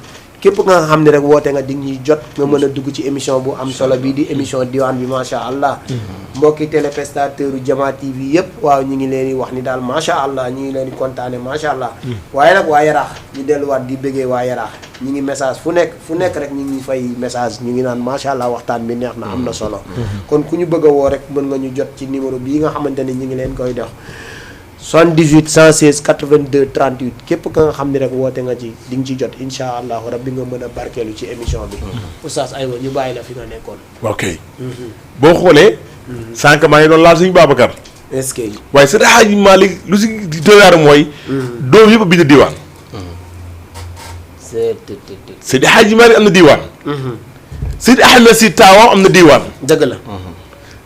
képp nga xam ne rek woote nga di ñuy jot nga mën a dugg ci émission bu am solo bii di émission diwaan bi macha allah mbokki téléspectateur u Jama TV yëpp waaw ñu ngi leen di wax ni daal macha allah ñu ngi leen di kontaane macha allah waaye nag waa Yaraax ñu delluwaat di bëggee waa Yaraax ñu ngi message fu nekk rek ñu ngi fay message ñu ngi naan macha allah waxtaan bi neex na am na solo kon ku ñu bëgg a woo rek mën nga ñu jot ci numéro bii nga xamante ne ñu ngi leen koy dox 78 116 82 38 képp ka nga xam ne rek woote nga ci di nga ci jot incha allahu rabbi nga mën a barkeelu ci émission bi. oustaz aywa ñu bàyyi la fi nga nekkoon. ok boo xoolee. sànq maa ngi doon laal suñu Babacar. est-ce que. waaye Seydi Hadji Malick lu si doyaar mooy. doom yëpp a bind diwaan. Seydi Hadji Malick am na diwaan. Seydi Ahmed si taawam am na diwaan. dëgg la.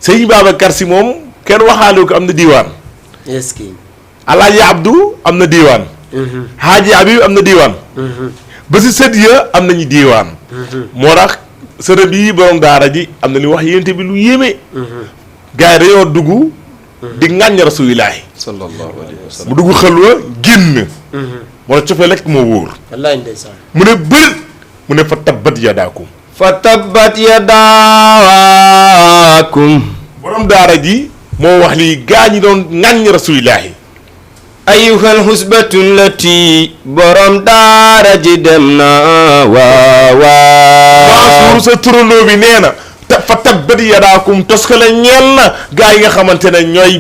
Seydi Babacar si moom kenn waxaale ko am na diwaan. est-ce que. Alaaji Abdou am na diwaan. Haaji Habib am na diwaan. ba si sët ya am nañu diwaan. moo tax sërëb yi borom daara ji am na li wax yéente bi lu yéeme. gars yi dañoo dugg. di ŋàññ rasulillahi. sallallahu alayhi wa sallam mu dugg xelwa génn. moo tax cofee lekk moo wóor. wallaahi ndeysaan. mu ne bëri mu ne fa tabbat yadaakum. fa tabbat yadaakum borom daara ji moo wax lii gaa ñi doon ŋàññ rasulillahi. ayyuhal husbatu lati borom daara ji dem na waaw Mansour sa turandoo bi nee na fa tabbat yadaakum toskale ñeel na gaa yi nga xamante ne ñooy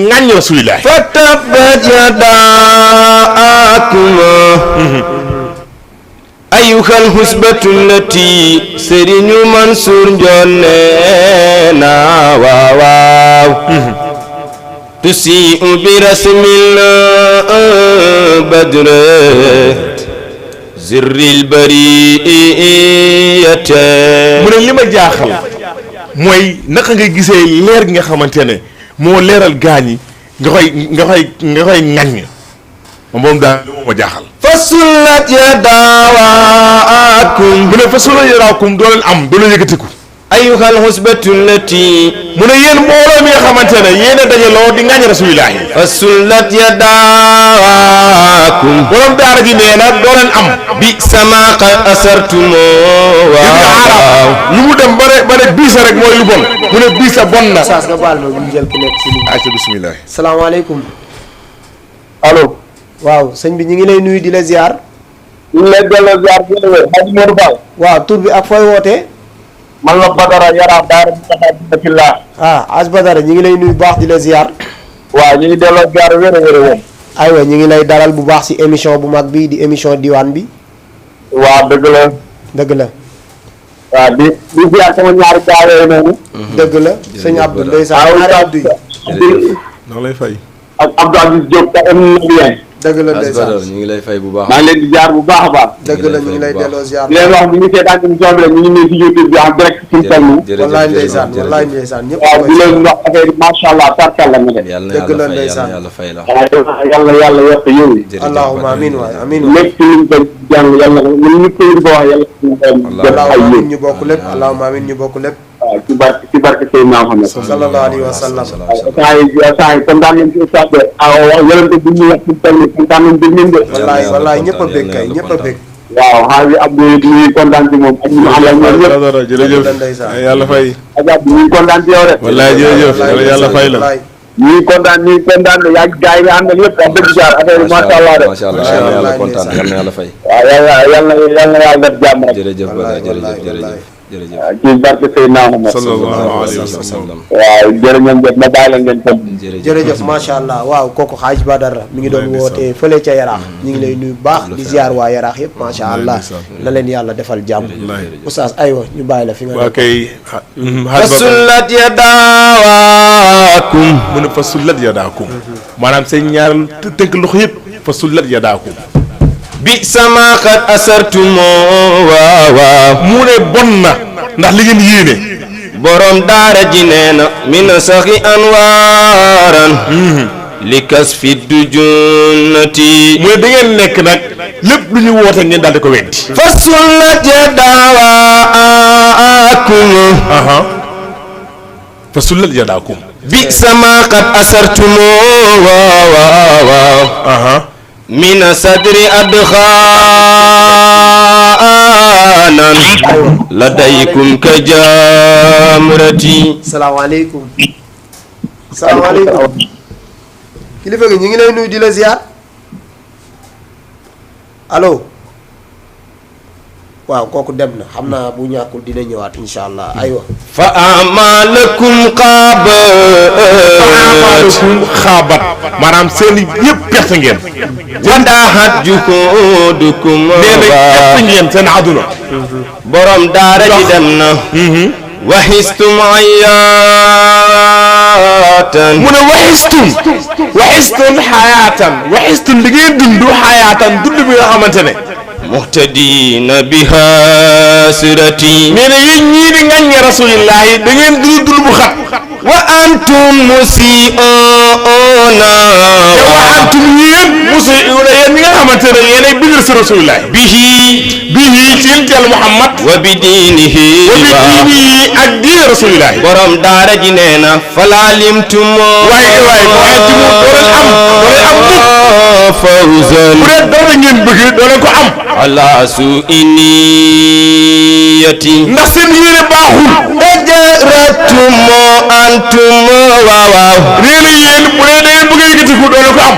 ŋàññ rasulillahi. fa tabbat yadaakum ayyuhal husbatu lati Serigne Mansour Ndione na waaw tusi'u bi rasmil badr zirril bariyate mu ne li ma jaaxal mooy naka nga gisee leer gi nga xamante ne moo leeral gaañ yi nga koy ŋaññ moom daal li moo ma jaaxal. fasullat yadaakum mu ne fasullat yadaakum doo leen am doo leen yëkkatiku. ayyuhal husbatu lati mu ne yéen mbooloo mi nga xamante ne yéen a dajaloo di ŋaññ rasulillahi. fasullat yadaakum borom daara ji nee na doo leen am. bi sama asartumo waaw lu mu dem ba ne biisa rek mooy lu bon mu ne biisa bon na. oustaz nga baal ma ñu jël ku nekk si ligne bi. ayca bisimilah. salaamaaleykum. allo. waaw sëñ bi ñu ngi lay nuyu di la ziar. ñu ngi lay delloo ziar bi wér Hadji Modou Fall. waaw tur bi ak fooy wootee. man la Badara Yaraax daara bi taxaw bi Fillah. As Badara ñu ngi lay nuyu bu baax di la ziar. waaw ñu ngi delloo ziar wér wér. aywa ñu ngi lay dalal bu baax si émission bu mag bi di émission diwaan bi. waaw dëgg la. dëgg la. waaw di ziar sama ñaari gaa yooyu noonu. dëgg la sëñ Abdou ndeysaan ñaari Abdou yi. noo lay fay. ak Abdou Aziz Diop te am na bien. dëgg la As ndeysaan Badara ñu ngi lay fay bu baax. maa ngi leen di ziar bu baax a baax. dëgg la ñu ngi lay delloo ziar. di leen wax bu ñu seetaan émission bi rek ñu ngi nii si YouTube bi en direct suñu toll nii. wallaay ndeysaan wallaay ndeysaan ñëpp waaw di leen wax affaire yi macha allah tarkal la nga def. yàlla na dëgg la yàlla fay ndeysaan. yàlla fay la. waaw yàlla yokk yow. jërëjëf allahumma amiin waay amiin waay. lépp luñ ko jàng yàlla ñun ñëpp ñu ko wax yàlla suñu jot ay allahumma amiin yéen. ñu bokk lépp allahumma amiin ñu bokk lépp. waaw ci barke Seydina Muhammad. sallallahu alayhi wa sallam. saa yi kontaan nañ ci ustaas de yalante bu ñuy wax ci toll nii kontaan nañ dégg ngeen de. wallaay wallaay ñëpp a bëgg kay ñëpp a bëgg. waaw xaaral Abdou ñuy kontaan ci moom ak ñu àndal ñoom ñëpp. jërëjëf ndeysaan. yàlla fay. ak Abdou ñuy kontaan ci yow de. wallaay jërëjëf yàlla fay la. ñu ñu ngi kontaan yaa ngi gars yi nga àndal yëpp wax dëgg jaar affaire yi macha allah de. macha allah yal na yàlla kontaan yal na yàlla fay. waaw yal na yàlla def jàmm rek. jërëjëf Bada jërëjëf. ci barke Seydina Muhammad sallallahu alayhi wa sallam. waaw jërëjëf ma bàyyi la ngeen ko. jërëjëf macha allah waaw kooku Hadj Badara mi ngi doon woote fële ca Yaraax ñu ngi lay nuyu baax di ziar waa Yaraax yëpp macha allah na leen yàlla defal jàmm. oustaz aywa ñu bàyyi la fi nga. waa kay. fasullat yadaakum. mu ne fasullat yadaakum. maanaam seen ñaar tënk loxo yëpp fasullat yadaakum. bi sama xat asartumoo waaw. mu ne bon na ndax li ngeen yéene. borom daara ji nee na mina saxi anwaaran li kas fi dujunnati. mu ne da ngeen nekk nag lépp lu ñu woote ngeen daal di ko weddi. fasullat yadaakum. fasullat yadaakum. bi sama xat asartumoo waaw. mina sadri adxaanan ladaykum ka jamrati. salaamaaleykum. salaamaaleykum. kilifa gi ñu ngi lay nuyu di la ziar. allo. waaw kooku dem na xam naa bu ñàkkul dina ñëwaat incha allah aywa. fa amalakum xaabat maanaam seen yëpp perte ngeen. wadaahat juhudukum. nee na perte ngeen seen àdduna. borom daara ji dem na. waxistum ayaatan. mu ne waxistum xayaatan waxistum li ngeen dund xayaatan dund bi nga xamante ne. muhtadina biha sirati. nee na yéen ñii di ngañ rasulillahi da ngeen dund dund bu xat. wa antum musi'una. te wa antum yéen musi'una yéen ñi nga xamante ne yéenay bindal si rasulillahi. bihi ci yonent Yàlla Muhammad. wa bi diinihi. ak diine rasulillahi. borom daara ji nee na. falaalimtum. waaye doo leen am fawzan. bu dee dara ngeen bëgg doo leen ko am. ala su'i niyati. ndax seen yéene baaxul. ajaratum antum waaw. nee na yéen bu dee da ngeen bëgg a yëkkatiku doo leen ko am.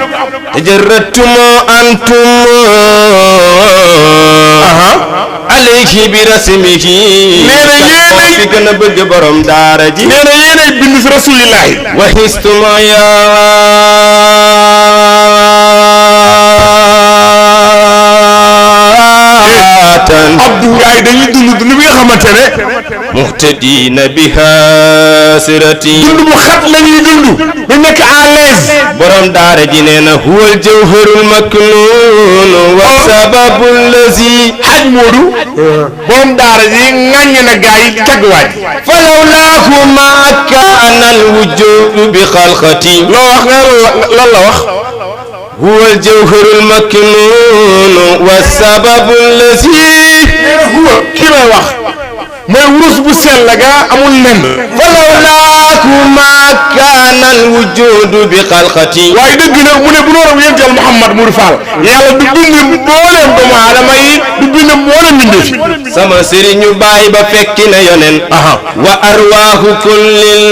ajaratum antum. alayhi bi rasmihi. nee na yéenay fi gën a bëgg borom daara ji. nee na yéenay bind si rasulillahi. waxistum Abdou Ndiaye dañuy dund bi nga xamante ne. muhtadina biha sirati. dund bu xat la ñuy dund. ba nekk à l'aise. borom daara ji nee na. huwal jawharul maknun wa sababul lazi. Haj Moodu. borom daara ji ŋàññi na gaa yi tagg waay. falawlaahu ma kaana al wujudu bi xalqati. loo wax nga lan la wax. huwal jawharul maknun wa sababul lazi. huwa kii lay wax. mooy wurus bu sell ga amul nen. falawlaahu ma kaana al wujudu bi xalqati. waaye dëgg na mu ne bu doon yonent Yàlla Muhammad Mouride Fall. yàlla du bind mbooleem doomu aadama yi du bind mbooleem mbindeef yi. sama sëriñu baay ba fekki na yonen. wa arwaahu kullil.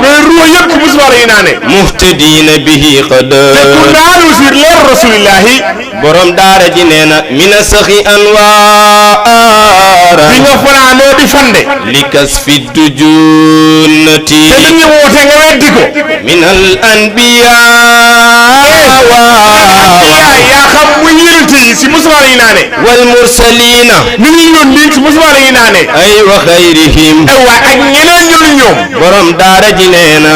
mais ruwa yëpp ci musiba la ñuy naane. muhtadina bihi qad. te ku naanu si leer rasulillahi. borom daara ji nee na. mina saxi anwaara. bi nga fanaanoo di fande. li kasfi dujunnati. te li ñu woote nga weddi ko. min al anbiyaa. yaa xam muy yonent yi si musiba la ñuy naane. wal mursalina. ni ñu yónni si musiba la ñuy naane. ay wa xayrihim. waaye ak ñeneen ñu lu ñoom. borom daara ji nee na.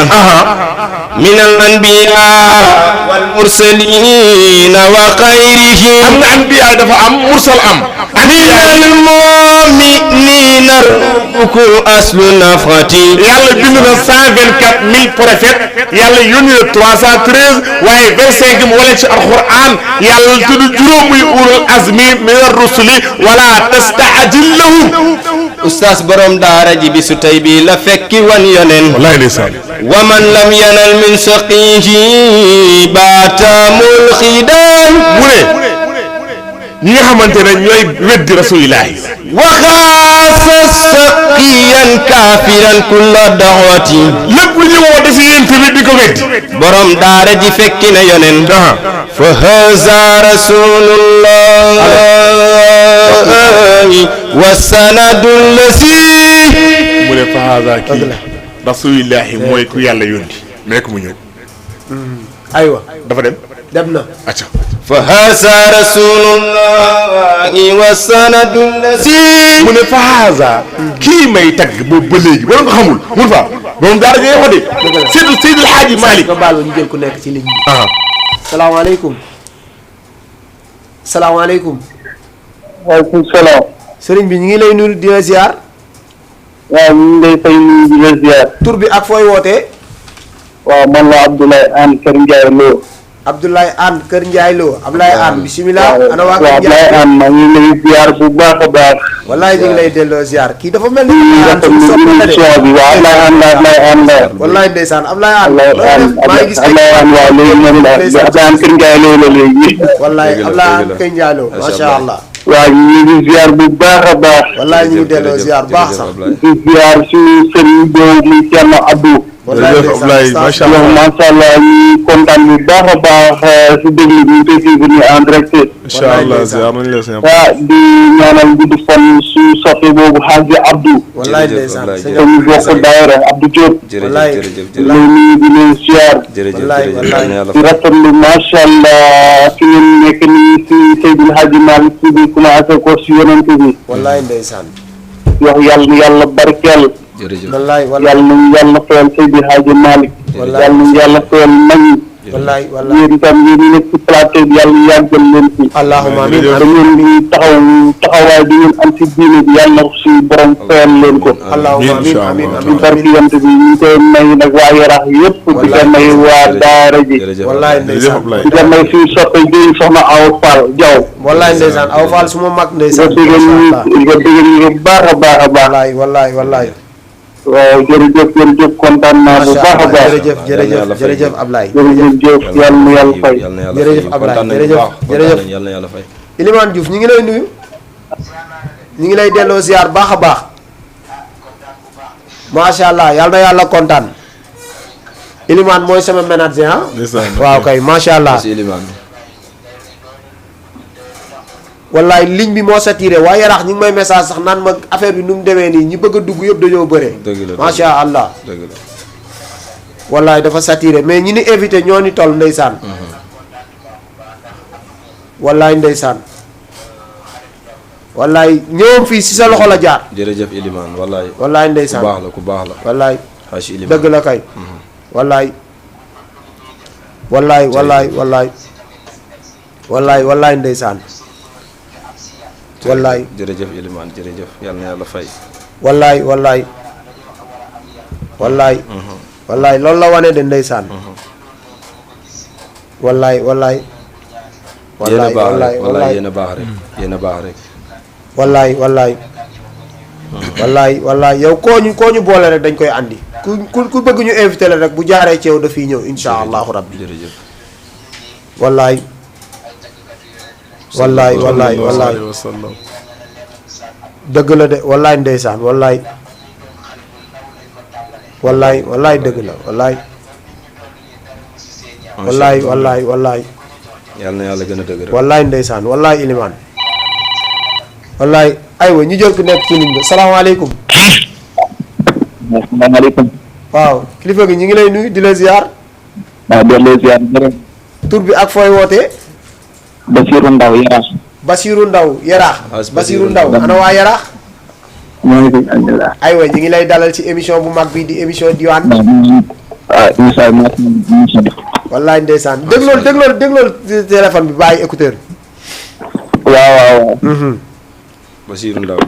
min al anbiyaa wal mursalina wa xayrihim. am na anbiyaa dafa am mursal am. min al mu'minina ruku aslu nafati. yàlla bind na 124 000 prophètes. yàlla yónni na 313 waaye 25 mu wala ci alquran yàlla tudd juróom muy ulul azmi min ar-rusuli wala tastaajil lahum. ustaas borom daara ji bisu tey bi la fekki wan yonen. wallahi ndeysaan. wa man lam yanal min saqihi baatamul xidaan. mu ne ñi nga xamante ne ñooy weddi rasulillahi. waxaasa taqiyan kaafiran kulla daxwati lépp lu ñu woote si yéen tamit di ko weddi borom daara ji fekki na yonen fa haza rasulullahi wa sanadul lasi mu ne fa haza kii rasulillahi mooy ku yàlla yónni mais ku mu ñëw aywa dafa dem na acca fa haza rasulullahi wa sanadul lasi mu ne fa haza kii may tagg boobu ba léegi wala nga xamul mun fa moom daara ngay wax de Seydil Hadji Malick nga baal ñu jël ku nekk ci ligne bi salaamaaleykum salaamaaleykum waaleykum salaam. sëriñ bi ñu ngi lay nuyu di la ziar waaw ñu ngi lay fay nuyu di la ziar. tur bi ak fooy wootee waaw man la Abdoulaye Anne Kër Ndiaye Lo. Abdoulaye Anne Kër Ndiaye Lo Abdoulaye Anne bisimilah. ana waa Kër Ndiaye Abdoulaye Anne maa ngi lay ziar bu baax a baax. wallaay ñu ngi lay delloo ziar kii dafa mel ni. émission bi waaw Abdoulaye Anne la Abdoulaye Anne la. wallaay ndeysaan Abdoulaye Anne. maa ngi gis Abdoulaye Anne waaw léegi moom la Abdoulaye Anne Kër Ndiaye Lo la léegi. wallaay Abdoulaye Anne Kër Ndiaye Lo macha allah. waaw ñu ngi ziar bu baax a baax. wallaay ñu ngi delloo ziar bu baax sax. di ziar suñu sëriñ boobu muy Thierno Abdou. Abdoulaye macha allah macha allah ñu kontaan bu baax a baax si déglu bi ñu koy suivre nii en direct. incha allah ziar nañ la sëñ di ñaanal gudd fan su soppe boobu Hadji Abdou. wallaay ndeysaan ñu bokk daayira Abdou Diop. jërëjëf di leen ziar. di rafetlu macha allah fi ngeen nekk nii si Seydil Hadji Malick si bi commencé ko si yonent bi. wallaay ndeysaan wax yàlla na yàlla barkeel. wallaay yàlla nañu yàlla fayal Seydil Hadji Malick. yàlla nañu yàlla fayal mag ñi. wallaay yéen itam yéen ñi nekk ci plateau bi yàlla yàggal leen fi. allahumma amiin da ngeen di taxawaay bi ngeen am si diine bi yàlla na suñu borom fayal leen ko. allahumma amiin amiin ci barki yant bi ñu koy may nag waa Yaraax yëpp. di ko may waa Daara ji. wallaay ndeysaan di ko may suñu soppe bi soxna Awa Fall Diaw. wallaay ndeysaan Awa Fall su ma mag ndeysaan. di ko dégg ñu baax a baax a baax. wallaay. waaw jërëjëf kontaan naa bu baax a baax. jërëjëf Ablaye. jërëjëf yàlla na yàlla fay. jërëjëf Ablaye jërëjëf yàlla na yàlla fay. Ilimane Diouf ñu ngi lay nuyu. ñu ngi lay delloo ziar baax a baax. macha allah yàlla na yàlla kontaan. Ilimane mooy sama manager ah. waaw kay macha allah. wallaay ligne bi moo saturé waaye Yaraax ñu ngi may message sax naan ma affaire bi nu mu demee nii ñi bëgg a dugg yëpp dañoo bëree. macha allah. wallaay dafa saturé mais ñi ni invité ñoo ni toll ndeysaan. wallaay ndeysaan. wallaay ñëwam fii si sa loxo la jaar. jërëjëf Ilimane wallaay. wallaay ndeysaan ku baax la. wallaay. Haji Ilimane dëgg la kay. wallaay. wallaay ndeysaan. wallaay jërëjëf Ilimane jërëjëf yàlla na yàlla fay. wallaay loolu la wane de ndeysaan. wallaay yéen a baax rek yéen a baax rek. wallaay yow koo ñu boole rek dañ koy andi ku bëgg ñu invité la rek bu jaaree ci yow dafiy ñëw insha allahu rabbi. jërëjëf. wallaay dëgg la de wallaay ndeysaan wallaay dëgg la wallaay yàlla na yàlla gën a dëgg rek. wallaay ndeysaan wallaay Ilimane wallaay aywa ñu jël ku nekk ci ligne bi salaamaaleykum. asalaamaaleykum. waaw kilifa gi ñu ngi lay nuyu di la ziar. waaw delloo ziar jërëjëf. tur bi ak fooy wootee. Basirou Ndaw Yaraax. Basirou Ndaw Yaraax. Basirou Ndaw ana waa Yaraax. ñoo ngi fi alhamdulilah. aywa ñu ngi lay dalal ci émission bu mag bi di émission diwaan. waaw incha allah. wallaay ndeysaan déglool téléphone bi bàyyi écouteur bi. waaw. Basirou Ndaw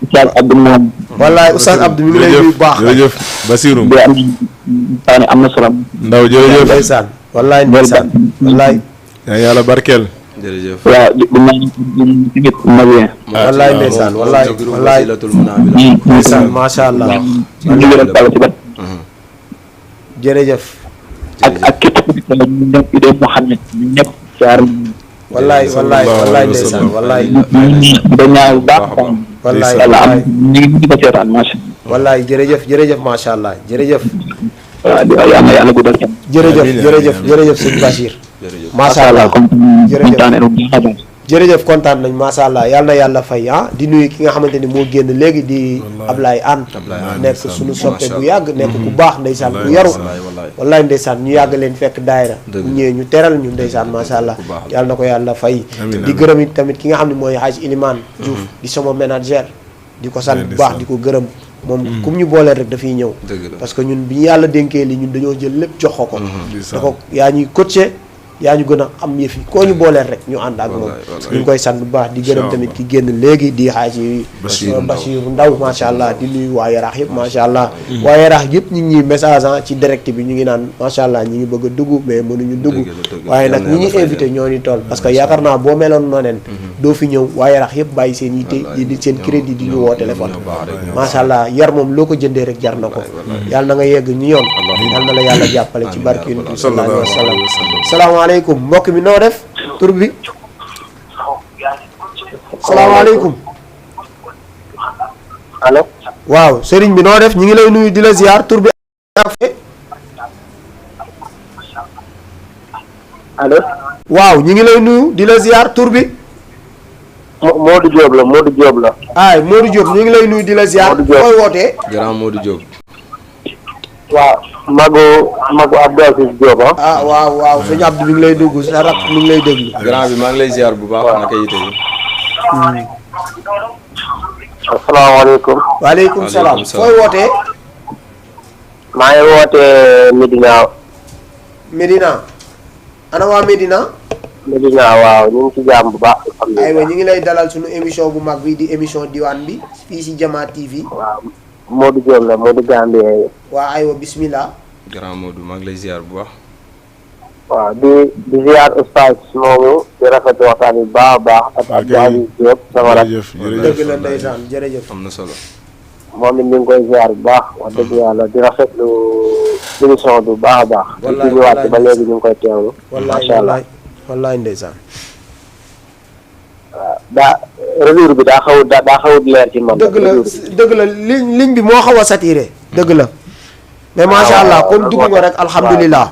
Oustaz Abdou moom. wallaay Oustaz Abdou mi ngi lay nuyu bu baax. jërëjëf Basirou. am na solo. Ndaw jërëjëf ndeysaan wallaay ndeysaan wallaay. yaa yàlla barkeel. jërëjëf. waaw wallaay ndeysaan wallaay ndeysaan macha allah. jërëjëf. ak képp ku nekk ñoom Idée Mouhamed ñëpp jaar. wallaay ndeysaan wallaay. dañaa bu baax wallaay yàlla am wallaay ñu ngi ko seetaan macha wallaay jërëjëf macha allah jërëjëf. allah waaw yàlla guddal kenn. jërëjëf sëñ Bachir. macha allah jërëjëf kontaan nañ macha allah yal na yàlla fay di nuyu ki nga xamante ni moo génn léegi di Ablaye Anne nekk suñu soppe bu yàgg nekk ku baax ndeysaan ku yaru wallaay ndeysaan ñu yàgg leen fekk daayira ñu ñëwee ñu teral ñu ndeysaan macha allah yal na ko yàlla fay di gërëm it tamit ki nga xam ne mooy Hadj Ilimane Diouf di sama manager di ko sant bu baax di ko gërëm moom comme ñu booleel rek dafay ñëw parce que ñun bi ñu yàlla dénkee li ñun dañoo jël lépp jox ko da ko yaa ñuy coaché yaa ñu gën a am yëf yi koo ñu booleel rek ñu ànd ak moom ñu ngi koy sant bu baax di gërëm tamit ki génn léegi di Hadji Bachir Ndaw macha allah di nuyu waa Yaraax yëpp macha allah waa Yaraax yëpp ñu ngi ñuy message ci direct bi ñu ngi naan macha allah ñi ngi bëgg a dugg mais mënuñu dugg waaye nag ñi ñu invité ñoo ni toll parce que yaakaar naa boo meloon nooneen doo fi ñëw waa Yaraax yëpp bàyyi seen yitte di seen crédit di ñu woo téléphone macha allah yar moom loo ko jëndee rek jar na ko yàlla na nga yegg ñu yoon yàlla na la yàlla jàppale ci barke Yonent bi sallallahu alayhi wa sallam salaamaaleykum mbokk mi noo def tur bi salaamaaleykum allo waaw sëriñ bi noo def ñu ngi lay nuyu di la ziar tur bi allo waaw ñu ngi lay nuyu di la ziar tur bi Modou Diop la ay Modou Diop ñu ngi lay nuyu di la ziar koy wootee grand Modou Diop waaw magu Abdou Aziz Diop waaw sëñ Abdou mi ngi lay dugg sa rak mi ngi lay déglu grand bi maa ngi lay ziar bu baax naka yite yi asalaamaaleykum waaleykum salaam fooy wootee maa ngi wootee Medina ana waa Medina waaw ñu ngi ci jàmm bu baax aywa ñu ngi lay dalal suñu émission bu mag bi di émission diwaan bi fii si Jama TV waaw Modou Diop la Modou Gambie waa aywa bismillah grand Modou maa ngi lay ziar bu baax waaw di ziar oustaz moomu di rafetlu waxtaan bi baax a baax ak Abdou Aziz Diop sama rak dëgg la ndeysaan jërëjëf am na solo moom it ñu ngi koy ziar bu baax wax dëgg yàlla di rafetlu émission bu baax a baax di ñu wàcc ba léegi ñu ngi koy teewlu macha allah wallaay ndeysaan waaw réseau bi daa xawut leer ci man dëgg la ligne bi moo xaw a saturé dëgg la mais macha allah comme dugg nga rek alhamdulilah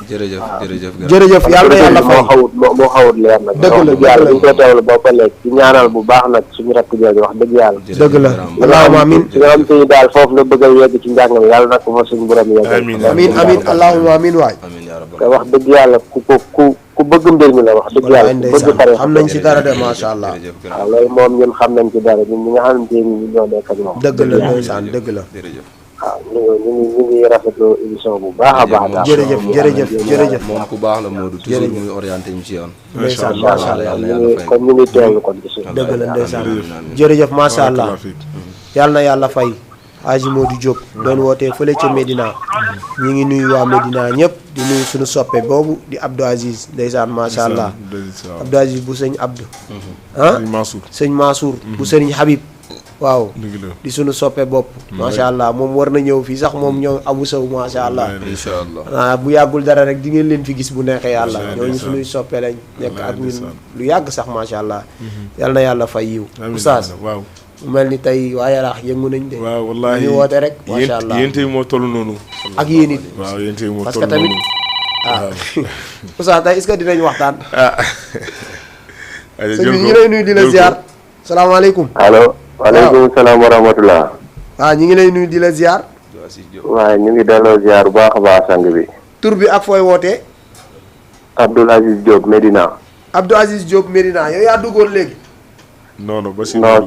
jërëjëf yàlla na yàlla fay moo xawut leer nag dëgg la yàlla dañ koy teewlu ba ko léegi ci ñaanal bu baax nag suñu rakk jooju wax dëgg yàlla dëgg la allahumma amin nga xam te ni daal foofu la bëgg a yegg ci njàng mi yàlla nag ko fa suñu borom yegg amin allahumma amin waay te wax dëgg yàlla ku bëgg mbir mi la wax dëgg yàlla ku bëgg pare xam nañ ci dara de macha allah waaw loolu moom ñun xam nañ ci dara ñun ñi nga xamante ni ñu ñoo nekk ak moom dëgg la ndeysaan dëgg la waaw ñu ngi rafetlu émission bu baax a baax jërëjëf moom ku baax la Modou toujours muy orienté ñu ci yoon ndeysaan macha allah kon ñu ngi teewlu kon ci suuf dëgg la ndeysaan jërëjëf macha allah yàlla na yàlla fay Hadji Modou Diop doon wootee fële ca Medina ñi ngi nuyu waa Medina ñëpp di nuyu suñu soppe boobu di Abdou Aziz ndeysaan macha allah Abdou Aziz bu sëñ Abdou sëñ Mansour bu sëriñ Habib waaw di suñu soppe bopp macha allah moom war na ñëw fii sax moom ñoo Abou Sow macha allah incha allah bu yàggul dara rek di ngeen leen fi gis bu neexee yàlla ñooñu suñuy soppe lañ nekk ak ñun lu yàgg sax macha allah yal na yàlla fay yiw oustaz waaw mu mel ni tey waa Yaraax yëngu nañ de waaw wallaahi ñu woote rek macha allah yéen tey moo toll noonu ak yéen it waaw yéen tey moo parce toll que tamit oustaz tey est-ce que dinañ waxtaan sëñ bi ñu ngi lay nuyu di la ziar salaamaaleykum allo waaleykum salaam wa rahmatulah ñu ngi lay nuyu di la ziar waaw ñu ngi delloo ziar bu baax a baax sang bi tur bi ak fooy wootee Abdou Aziz Diop Medina Abdou Aziz Diop Medina yow yaa duggoon léegi non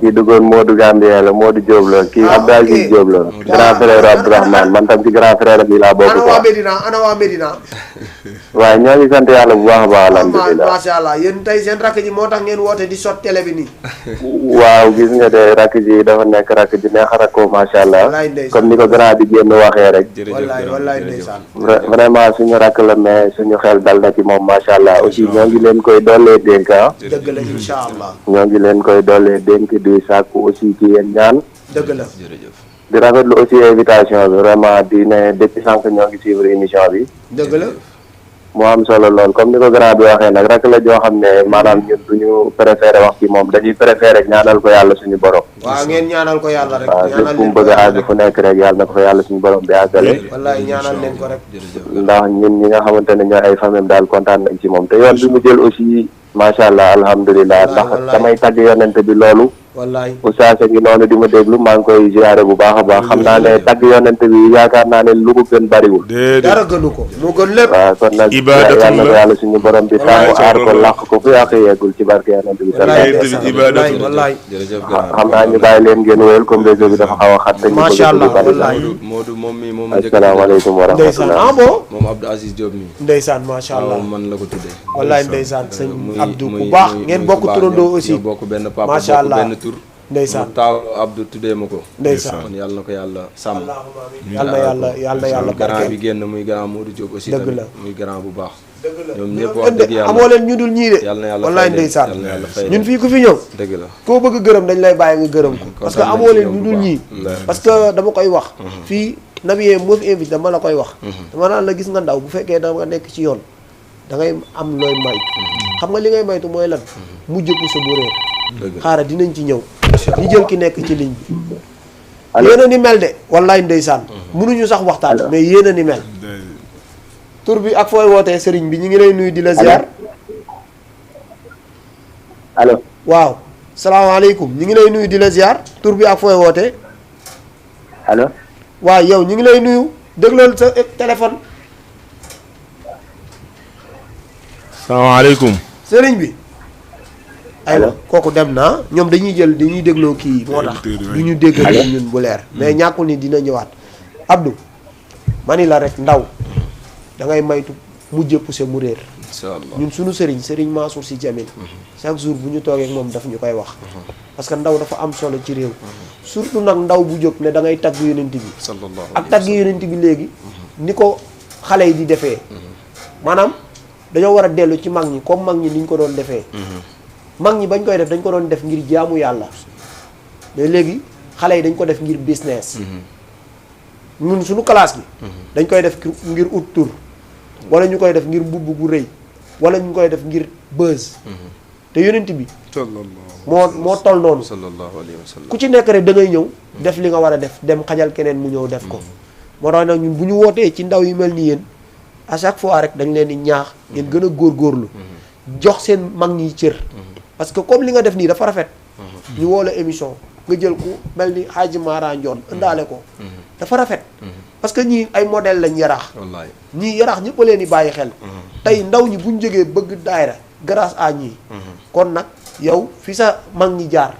kii duggoon Modou Gambie la Modou Diop la kii Abdou Aziz Diop la grand frère Abdourahmane man tam ci grand frère bi laa bokk ana waa Medina waaye ñoo ngi sant yàlla bu baax a baax alhamdulilah macha allah yéen tey seen rakk ji moo tax ngeen woote di sot télé bi nii waaw gis nga de rakk ji dafa nekk rakk ji neex a rakkoo macha allah comme ni ko grand bi génn waxee rek wallaay ndeysaan vraiment suñu rakk la mais suñu xel dal na ci moom macha allah aussi ñoo ngi leen koy dollee dénk dëgg la incha allah ñoo ngi leen koy dollee dénk di sàkku aussi ci yéen ñaan dëgg la di rafetlu aussi invitation bi vraiment di ne depuis sànq ñoo ngi suivre émission bi dëgg la moo am solo lool comme ni ko grand bi waxee nag rek la joo xam ne maanaam ñun duñu préféré wax ci moom dañuy préféré rek ñaanal ko yàlla suñu borom. waaw ngeen ñaanal ko yàlla rek. waaw ñaanal fu mu bëgg a àgg fu nekk rek yàlla na ko fa yàlla suñu borom bi àggale. wallaay ñaanal leen ko rek. ndax ñun ñi nga xamante ne ñooy ay famille daal kontaan nañ ci moom te yoon bi mu jël aussi macha allah alhamdulilah ndax damay tagg yonente bi loolu. wallaay oustaz a ngi noonu di ma déglu maa ngi koy ziare bu baax a baax xam naa ne tagg yonente bi yaakaar naa ne lu ko gën bariwul. dara gënu ko moo gën lépp. waaw kon nag yàlla na ko yàlla suñu borom bi tàngu aar ko làq ko fu yàq yeegul ci barke yonente bi wallaay jërëjëf xam naa ñu bàyyi leen ngeen wéyal comme réseau bi dafa xaw a xat te ñu macha allah bëgg wallaay Modou moom mi moom asalaamaaleykum wa ndeysaan rahmatulah ah bon moom Abdou Aziz Diop mi ndeysaan macha allah man la ko tuddee wallaay ndeysaan sëñ Abdou ku baax ngeen bokk turandoo aussi ñoo bokk benn papa macha allah bokk benn tur ndeysaan mu taaw Abdou tuddee ma ko ndeysaan kon yàlla na ko yàlla sàmm yàlla na yàlla grand bi génn muy grand Modou Diop aussi dëgg la muy grand bu baax dëgg la ñoom ñëpp wax dëgg yàlla amoo leen ñu dul ñii de yàlla na yàlla wallaay fay leen, ndeysaan yàlla na yàlla fay ñun leen. fii ku fi ñëw dëgg la koo bëgg gërëm dañ lay bàyyi nga gërëm ko parce que kontaan amoo nañ ci leen yow ñu bu dul baax. ñii Wallaahi. parce que dama koy wax fii nabiyee moo fi invité dama la koy wax dama naan la gis nga ndaw bu fekkee da nga nekk ci yoon da ngay am looy maytu xam nga li ngay maytu mooy lan mujj ko sa bu réer dëgg la xaaral dinañ ci ñëw ñu jël ki nekk ci ligne bi yéen a ni mel de wallaay ndeysaan mënuñu sax waxtaan mais yéen a ni mel tur bi ak fooy wootee sëriñ bi ñu ngi lay nuyu di la ziar allo waaw salaamaaleykum ñu ngi lay nuyu di la ziar tur bi ak fooy wootee allo waaw yow ñu ngi lay nuyu déglool sa téléphone salaamaaleykum. sëriñ bi aywa kooku dem na ñoom dañuy jël dañuy dégloo kii moo tax du ñu dégg ñun bu leer mais ñàkkul ni dina ñëwaat Abdou mani la rek ndaw da ngay maytu mujjee poussé mu réer incha allah ñun suñu sëriñ Mansour Sy Djamil chaque jour bu ñu toogee ak moom daf ñu koy wax parce que ndaw dafa am solo ci réew surtout nag ndaw bu jóg ne da ngay tagg yonent bi sallallahu ak tagg yonent bi léegi ni ko xale yi di defee maanaam dañoo war a dellu ci mag ñi comme mag ñi ni ñu ko doon defee mag ñi bañ koy def dañ ko doon def ngir jaamu yàlla mais léegi xale yi dañ ko def ngir business ñun suñu classe bi dañ koy def ngir ut tur wala ñu koy def ngir mbubb gu rëy wala ñu koy def ngir buzz te yonent bi moo toll noonu sallallahu alayhi wa sallam ku ci nekk rek da ngay ñëw def li nga war a def dem xajal keneen mu ñëw def ko moo tax nag ñun bu ñu wootee ci ndaw yu mel ni yéen à chaque fois rek dañ leen di ñaax ngeen gën a góorgóorlu jox seen mag ñi cër parce que comme li nga def nii dafa rafet ñu woo la émission nga jël ku mel ni Hadji Mara Ndione ëndaale ko dafa rafet parce que ñii ay modèle lañ yaraax wallaay ñii yaraax ñëpp a leen di bàyyi xel tey ndaw ñi buñ jógee bëgg daayra grâce à ñii kon nag yow fi sa mag ñi jaar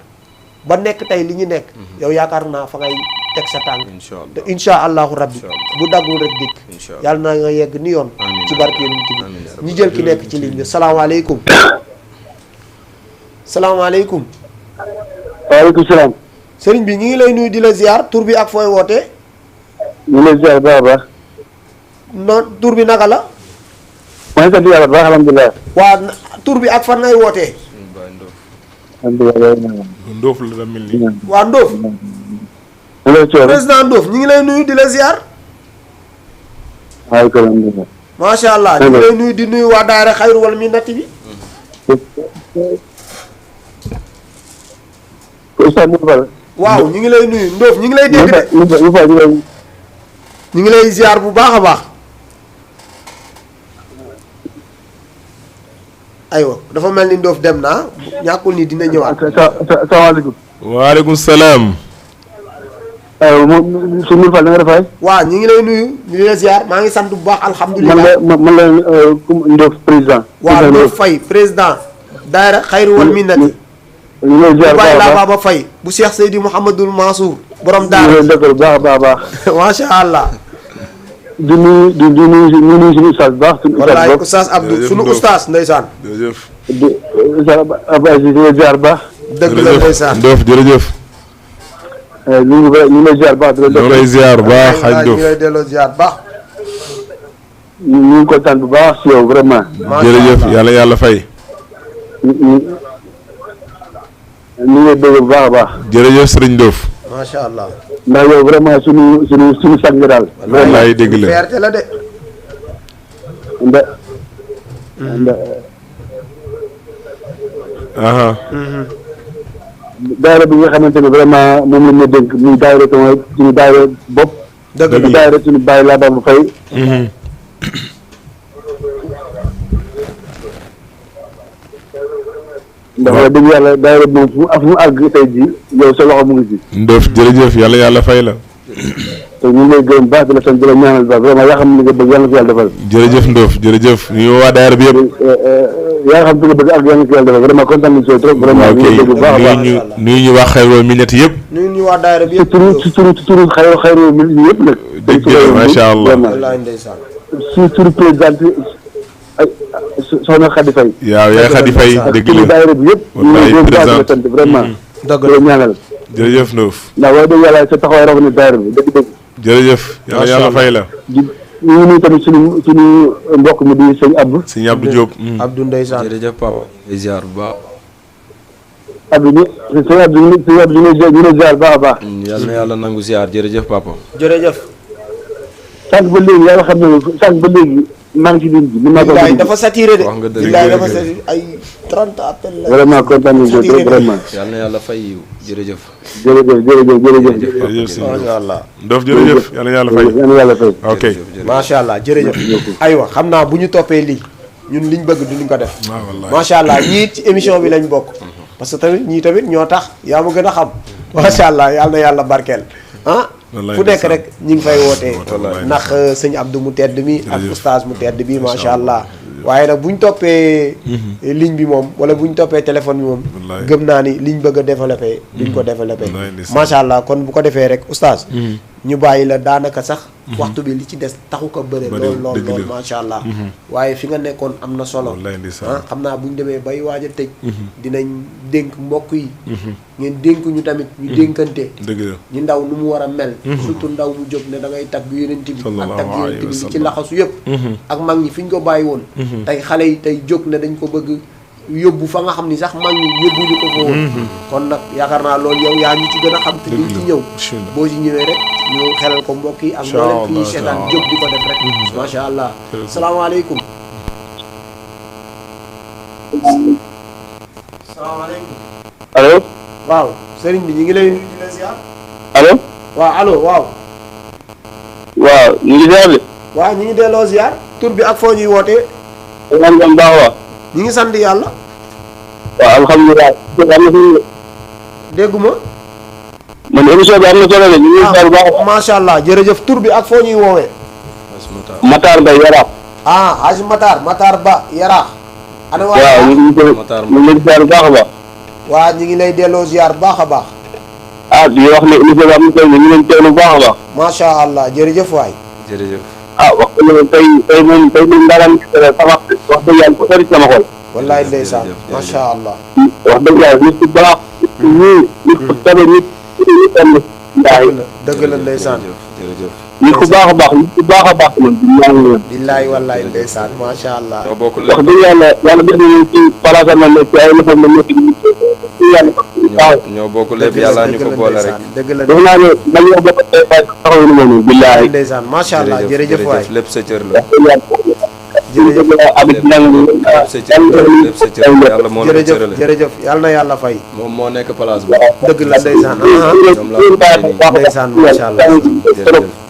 ba nekk tey li ñu nekk yow yaakaar naa fa ngay teg sa tànk incha allah te insha allahu rabbi bu daggul rek dikk incha allah yàlla na nga yegg ni yoon amiin ci barke yonent bi amiin yaa ñu jël ki nekk ci ligne bi salaamaaleykum salaamaaleykum waaleykum salaam sëriñ bi ñu ngi lay nuyu di la ziar tur bi ak fooy wootee ñu ngi lay ziar baax a baax non tur bi naka la maa ngi sant yàlla bu baax alhamdulilah waa tur bi ak fan ngay wootee alhamdulilah Ndoof la da mel ni. waa Ndoof président Ndoof ñu ngi lay nuyu di la ziar waaye ko alhamdulilah macha allah ñu ngi lay nuyu di nuyu waa daara xayru wal minnati bi Oustaz Modou Fall waaw ñu ngi lay nuyu Ndoof ñu ngi lay dégg de ñu ngi lay ziar bu baax a baax aywa dafa mel ni Ndoof dem naa ñàkkul ni dina ñëwaat salaamaaleykum waaleykum salaam. su Modou Fall na nga def waay waaw ñu ngi lay nuyu di la ziar maa ngi sant bu baax alhamdulilah man la Ndoof président waaw Ndoof Faye président daara xayru wal minnati ñu ngi lay ziar bàyyi laa baax Baba Faye bu Cheikh Seydi Mouhamadul Mansour borom ñu daara ngi lay dëggal baax a baax a baax macha allah di nuyu suñu ustaas bu baax suñu ustaas wallaay boobu oustaz Abdou Jërëjëf sunu Ndoof. oustaz ndeysaan jërëjëf. di Abdou Aziz di lay ziar baax dëgg la ndeysaan Ndoof jërëjëf. ñu ngi lay ziar baax di la ñoo lay ziar baax xaj ñu Ndoof. ngi lay delloo ziar baax ñu ngi kontaan bu baax si yow vraiment jërëjëf yàlla yàlla fay. ñu ngi lay dégg bu baax a baax jërëjëf Serigne Ndoof. macha allah ndax yow vraiment suñu sang nga daal wallaay dégg la. fierté la de ndax daayira bi nga xamante ne vraiment moom la ñu dénk muy daayira sama suñu daayira bopp. dëgg la daayira suñu bàyyi laa ba fay. ndax wax dëgg yàlla daayira moom fu mu àgg tey jii yow sa loxo mu ngi ci. Ndof jërëjëf yàlla fay la. te ñu ngi lay gërëm baax di la sant di la ñaanal baax vraiment yaa xam ne nga bëgg yàlla na fi yàlla defal. jërëjëf Ndof jërëjëf ñu waa daayira bi yëpp. yaa xam fi nga bëgg ak yàlla na fi yàlla defal vraiment kontaan nañu si trop. vraiment ñu ngi bëgg baax a baax nuyu ñu wax xayroo minati yëpp. nuyu ñu waa daayira bi yëpp. ci turu xayroo minati yëpp nag. dëgg la macha allah wallaahi ndeysaan. si turu présidente soxna Khady Faye. yaay Khady Faye dëgg la daayira bi yëpp. wallaay ñu ngi président sant vraiment. dëgg la ñaanal. jërëjëf Ndof. ndax wax dëgg yàlla sa taxawaay rafet na daayira bi dëgg-dëgg. jërëjëf yàlla fay la. ñu ngi nuyu tamit suñu mbokk mi di sëñ Abdou. sëñ Abdou Diop. Abdou ndeysaan. jërëjëf papa ziar bu baax. Abdou ñu sëñ Abdou ñu ne ziar baax a baax. yal na yàlla nangu ziar jërëjëf papa. jërëjëf. sànq ba léegi yàlla xam ne sànq ba léegi maa ngi ci ligne bi. billaay dafa saturé de. wax nga dëgg billaay dafa saturé ay 30 appels la. vraiment kontaan nañu ko trop vraiment. yal na yàlla fay yiw jërëjëf. jërëjëf. macha allah. Ndof jërëjëf yàlla fay. yàlla fay. ok macha allah jërëjëf. aywa xam naa bu ñu toppee lii ñun liñ bëgg duñ ko def. macha allah ñii ci émission bi lañ bokk. parce que tamit ñii tamit ñoo tax yaa ma gën a xam. macha allah yal na yàlla barkeel ah. fu nekk rek ñi ngi fay wootee. ndax sëñ Abdou mu tedd mi ak oustaz mu tedd bi macha allah. waaye nag bu ñu toppee ligne bi moom wala bu ñu toppee téléphone bi moom gëm naa ni liñ bëgg a développé duñ ko développé macha allah kon bu ko defee rek oustaz ñu bàyyi la daanaka sax waxtu bi li ci des taxu ko bëre lool macha allah waaye fi nga nekkoon am na solo xam naa bu ñu demee bay waaj a tëj dinañ dénk mbokk yi ngeen dénk ñu tamit ñu dénkante ñu ndaw nu mu war a mel surtout ndaw mu jóg ne da ngay tagg yonent bi ak tagg yonent bi li ci laxasu yëpp ak mag ñi fi ñu ko bàyyi woon tey xale yi tey jóg ne dañ ko bëgg yóbbu fa nga xam ni sax mag ñi yóbbuñu ko foofu kon nag yaakaar naa loolu yow yaa ñu ci gën a xam te ñu ci ñëw boo ci ñëwee rek ñu xelal ko mbokk yi ak mboolem fi ñuy seetaan jóg di ko def rek macha allah salaamaaleykum salaamaaleykum allo waaw sëriñ bi ñu ngi lay nuyu di la ziar allo waaw allo waaw ñu ngi ziar de waaw ñu ngi delloo ziar tur bi ak foo ñuy wootee man am baax wa ñu ngi sant yàlla waaw alhamdulilah dégguma man émission bi am na solo de ñu ngi ziar bu baax macha allah jërëjëf tur bi ak foo ñuy woowee Matar Ba Yaraax Haji Matar Ba Yaraax ana waa waaw ñu ngi ziar bu baax a baax waa ñu ngi lay delloo ziar baax a baax di wax ne émission bi am na solo de ñu leen teewlu bu baax a baax macha allah jërëjëf waay jërëjëf wax dëgg tey moom ndaaraan sama wax dëgg yàlla ko sori sama xol wallaay ndeysaan macha allah wax dëgg yàlla nit ku baax nit ku tabe nit dëgg la ndeysaan jërëjëf nit ku baax a baax nit ku baax a baax man billaay wallaay ndeysaan macha allah ñoo bokk wax dëgg yàlla def nañu ci palaasam na nekk ci ay lëfam na nekk ñoo bokk lépp yàlla ñu ko boole rek dëgg la def naa ne dañoo bokk tey taxaw nu moom billaay ndeysaan macha allah jërëjëf waay lépp sa cër la jërëjëf lépp sa cër lépp sa cër yàlla moo la cërale jërëjëf yàlla na yàlla fay moom moo nekk place ba dëgg la ndeysaan ñoom la ndeysaan macha allah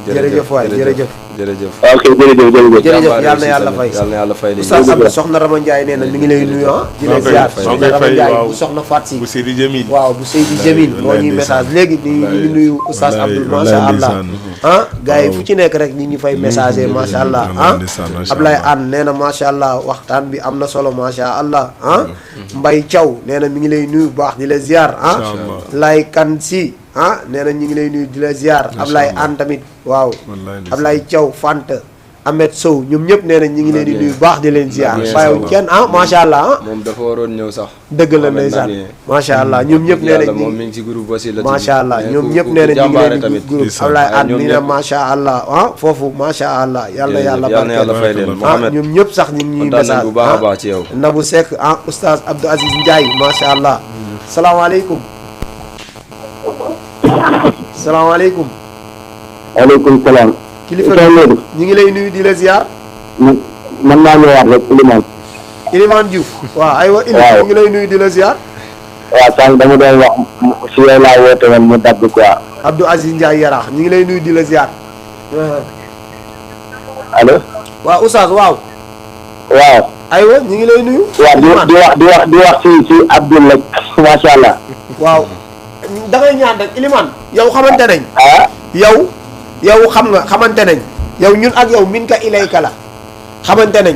jërëjëf waay jërëjëf jërëjëf ok jërëjëf yàlla na yàlla fay yàlla na yàlla fay li Oustaz Abdou soxna Rama Ndiaye nee na mi ngi lay nuyu di la ziar soxna Rama Ndiaye bu soxna Fatou Si bu Seydi Jamil waaw bu Seydi Jamil moo ñuy message léegi ñu ngi nuyu Oustaz Abdou macha allah gars yi fu ci nekk rek ñi ngi fay messager macha allah Ablaye Anne nee na macha allah waxtaan bi am na solo macha allah Mbaye Thiaw nee na mi ngi lay nuyu bu baax di la ziar Lay Kan Si nee na ñu ngi lay nuyu di la ziar Ablaye Anne tamit waaw Ablaye Thiaw Fanta Ahmed Sow ñoom ñëpp nee na ñu ngi leen di nuyu baax di leen ziar bàyyiwuñ kenn macha allah moom dafa waroon ñëw sax dëgg la ndeysaan macha allah ñoom ñëpp nee nañ moom mi ngi ci groupe Wasila macha allah ñoom ñëpp nee nañ ñu ngi leen di groupe Ablaye Anne ni na macha allah foofu macha allah yàlla yàlla fay leen Mohamed ñoom ñëpp sax ñu ngi ñuy message bu baax a baax ci yow Nabou Seck Oustaz Abdou Aziz Ndiaye macha allah salaamaaleykum salaamaaleykum waaleykum salaam kilifa ñu ngi lay nuyu di la ziar man naa ñëwaat rek Iliman Iliman Diouf waaw aywa Iliman ñu ngi lay nuyu di la ziar. waaw sànq dama doon wax si yow laa woote woon mu dagg quoi. Abdou Aziz Ndiaye Yaraax ñu ngi lay nuyu di la ziar. allo. waaw Oustaz waaw. waaw. aywa ñu ngi lay nuyu. waaw di wax si Abdoul rek macha allah. waaw da ngay ñaan rek Iliman yow xamante nañ. ah. yow xam nga xamante nañ. yow ñun ak yow min ka ilayka la xamante nañ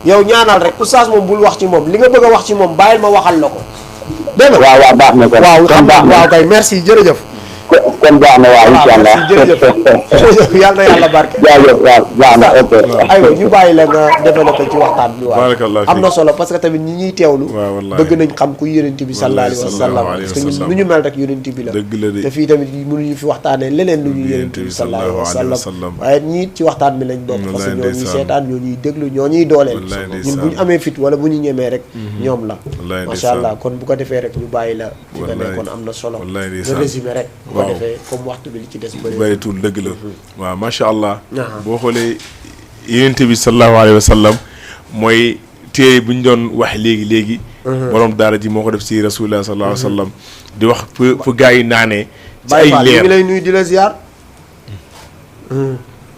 yow ñaanal rek Oustaz moom bul wax ci moom li nga bëgg a wax ci moom bàyyil ma waxal la ko. dégg nga waaw baax na kon. waaw xam nga waaw kay merci jërëjëf. kon baax na waaw incha allah jërëjëf yàlla na yàlla barke. jaajëf waaw baax na ok. aywa ñu bàyyi la nga développé ci waxtaan bi waaw. barakallah am na solo parce que tamit ñi ñuy teewlu. waaw wallaahi bëgg nañ xam ku yonent bi sallallahu alayhi wa sallam parce que ñun nu ñu mel rek yonent bi la. dëgg la de te fii tamit mënuñu fi waxtaanee leneen lu ñu yonent bi sallallahu alayhi wa sallam waaye ñii ci waxtaan bi lañ bokk parce que ñoo ñuy seetaan ñoo ñuy déglu ñoo ñuy dooleel ñun bu ñu amee fit wala bu ñu ñemee rek ñoom la macha allah kon bu ko defee rek ñu bàyyi la fi nga nekkoon am na solo nga résumé rek bu ko defee comme waxtu bi li ci des bëreetul dëgg la waaw macha allah boo xoolee yonent bi sallallahu alayhi wa sallam mooy téere bu ñu doon wax léegi borom daara ji moo ko def si rasulullah sallallahu alayhi wa sallam di wax fu gaa yi naanee ci ay leer ñu ngi lay nuyu di la ziar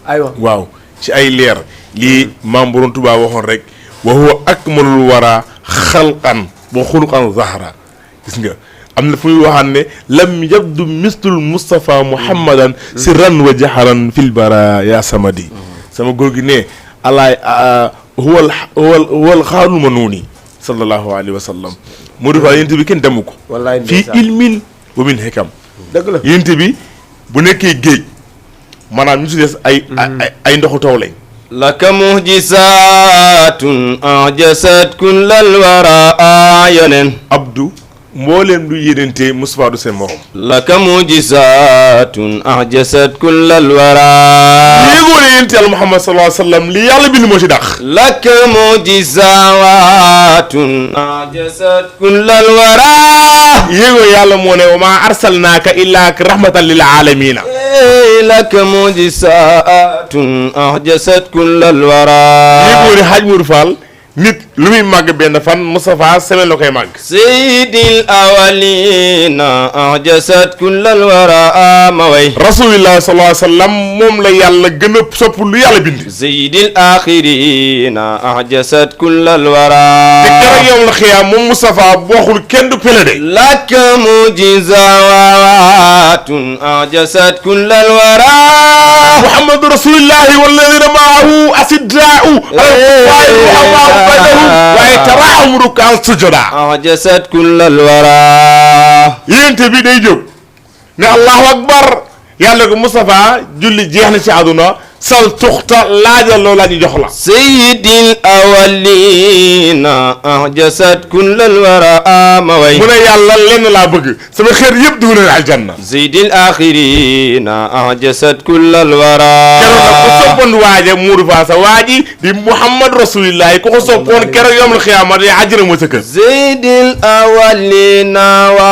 aywa waaw ci ay leer lii maam borom Tuubaa waxoon rek wa huwa akmalul wara xalqan wa xuluqan zahra gis nga am na fu muy waxaan ne lam yabdu mislul Mustafa Muhammadan sirran wa jaharan fil bara ya samadi sama góor gi ne alaay huwal xaarul ma nuuni sallallahu alayhi wa sallam moo defaa yénte bi kenn demu ko fii ilmin wa min hikam dëgg la yénte bi bu nekkee géej maanaam ñu si des ay ndoxu taw lañ laka muhjisatun ajasat kullal wara yonen abdu mbooleem lu yénente Mustafa du seen morom laka mujizatun ahjasat kullal wara yéegoo ne yénente yàlla Muhammad sallallahu alayhi wa sallam li yàlla bind moo ci dàq laka mujizatun ahjasat kullal wara yéegoo yàlla moo ne wa maa arsalnaaka illaa rahmatan lil aalamiina laka mujizatun ahjasat kullal wara yéegoo ne Haaj Mourou Fall nit lu muy màgg benn fan Moustapha semaine la koy màgg sayyidil awwalina ahjasat kullal wara ma way rasulillah sallallahu alayhi wa sallam moom la yàlla gën a sopp lu yàlla bind sayyidil axirina ahjasat kullal wara te keroog yow la xiyaam moom Moustapha waxul kenn du pele de laka mujizatun ahjasat kullal wara muhammadu rasulillahi walladina maahu asiddaau waaye taraahum rukaan sujada ahjasat kullal wara yéente bi day jóg ne allahu akbar yàlla ko Moustapha julli jeex na ci àdduna sal tuxta laajal loo laaj ñu jox la sayyidil awwalina ahjasat kullal wara ma way mu ne yàlla lenn laa bëgg sama xeet yëpp dugg na aljanna sayyidil axirina ahjasat kullal wara keroog nag ku soppoon waaja Mourou Fa sa waaji di Muhammad rasulillahi ku ko soppoon keroog yomul xiyaama ya àjjana mooy sa kër sayyidil awwalina wa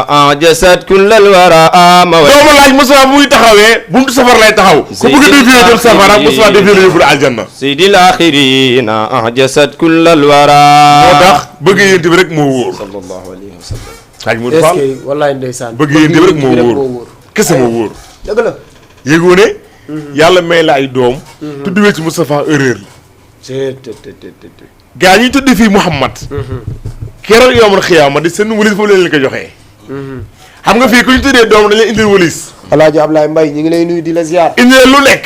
ahjasat kullal wara ma way doomu laaj Moustapha muy taxawee buntu safar lay taxaw ku bëgg a dévier dem safara Moustapha dévier la yóbbu aljanna sayyidil axirina ahjasat kullal wara moo tax bëgg yént bi rek moo wóor sallallahu alayhi wa sallam xaaj Mourou Fall wallaay ndeysaan bëgg yént bi rek moo wóor kese moo wóor dëgg la yéegoo ne yàlla may la ay doom tudduwee ci Moustapha erreur la gaa ñi tudd fii Mouhamad keroog yowmal xiyaama di seen walis foofu leen ko joxee xam nga fii ku ñu tuddee doom dañ leen indil walis Alaaji Ablaye Mbaye ñu ngi lay nuyu di la ziar indi leen lu nekk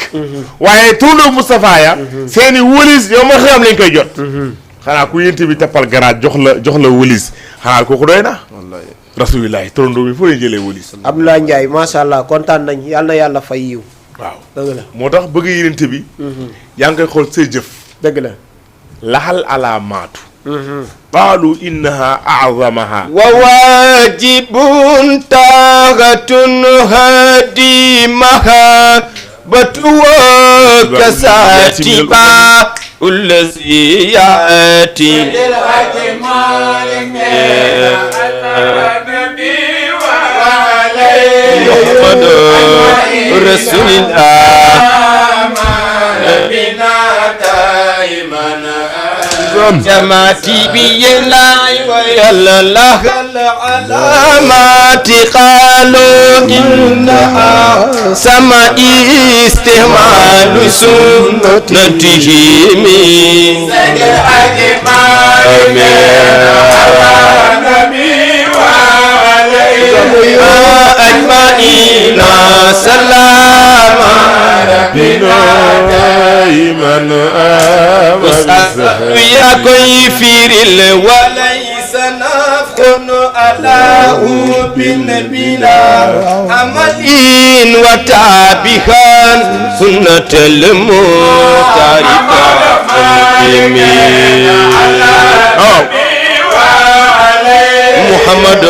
waaye turndoo Moustapha ya seeni walis yowmal xiyaama lañ koy jot xanaa ku yénte bi tappal garaat jox la walis xanaa kooku doy na rasulillahi turndoo bi foo leen jëlee walis Abdoulaye Ndiaye macha allah kontaan nañ yàlla na yàlla fay yiw waaw dëgg la moo tax bëgg yénte bi yaa ngi koy xool say jëf dëgg la laxal alaamaatu qaalu innaha a'zamaha wa wajibun taagatun hadimaha batuwa kasatiba الذي يأتي محمد رسول الله جماعتي بيلاي ويلا الله العلامات قالوا إنها سما استعمال سنته من أجمعين سلام ربنا دائما يا كيفير وليس نفخن على بنا عملين وتابخان سنة المتاركة محمد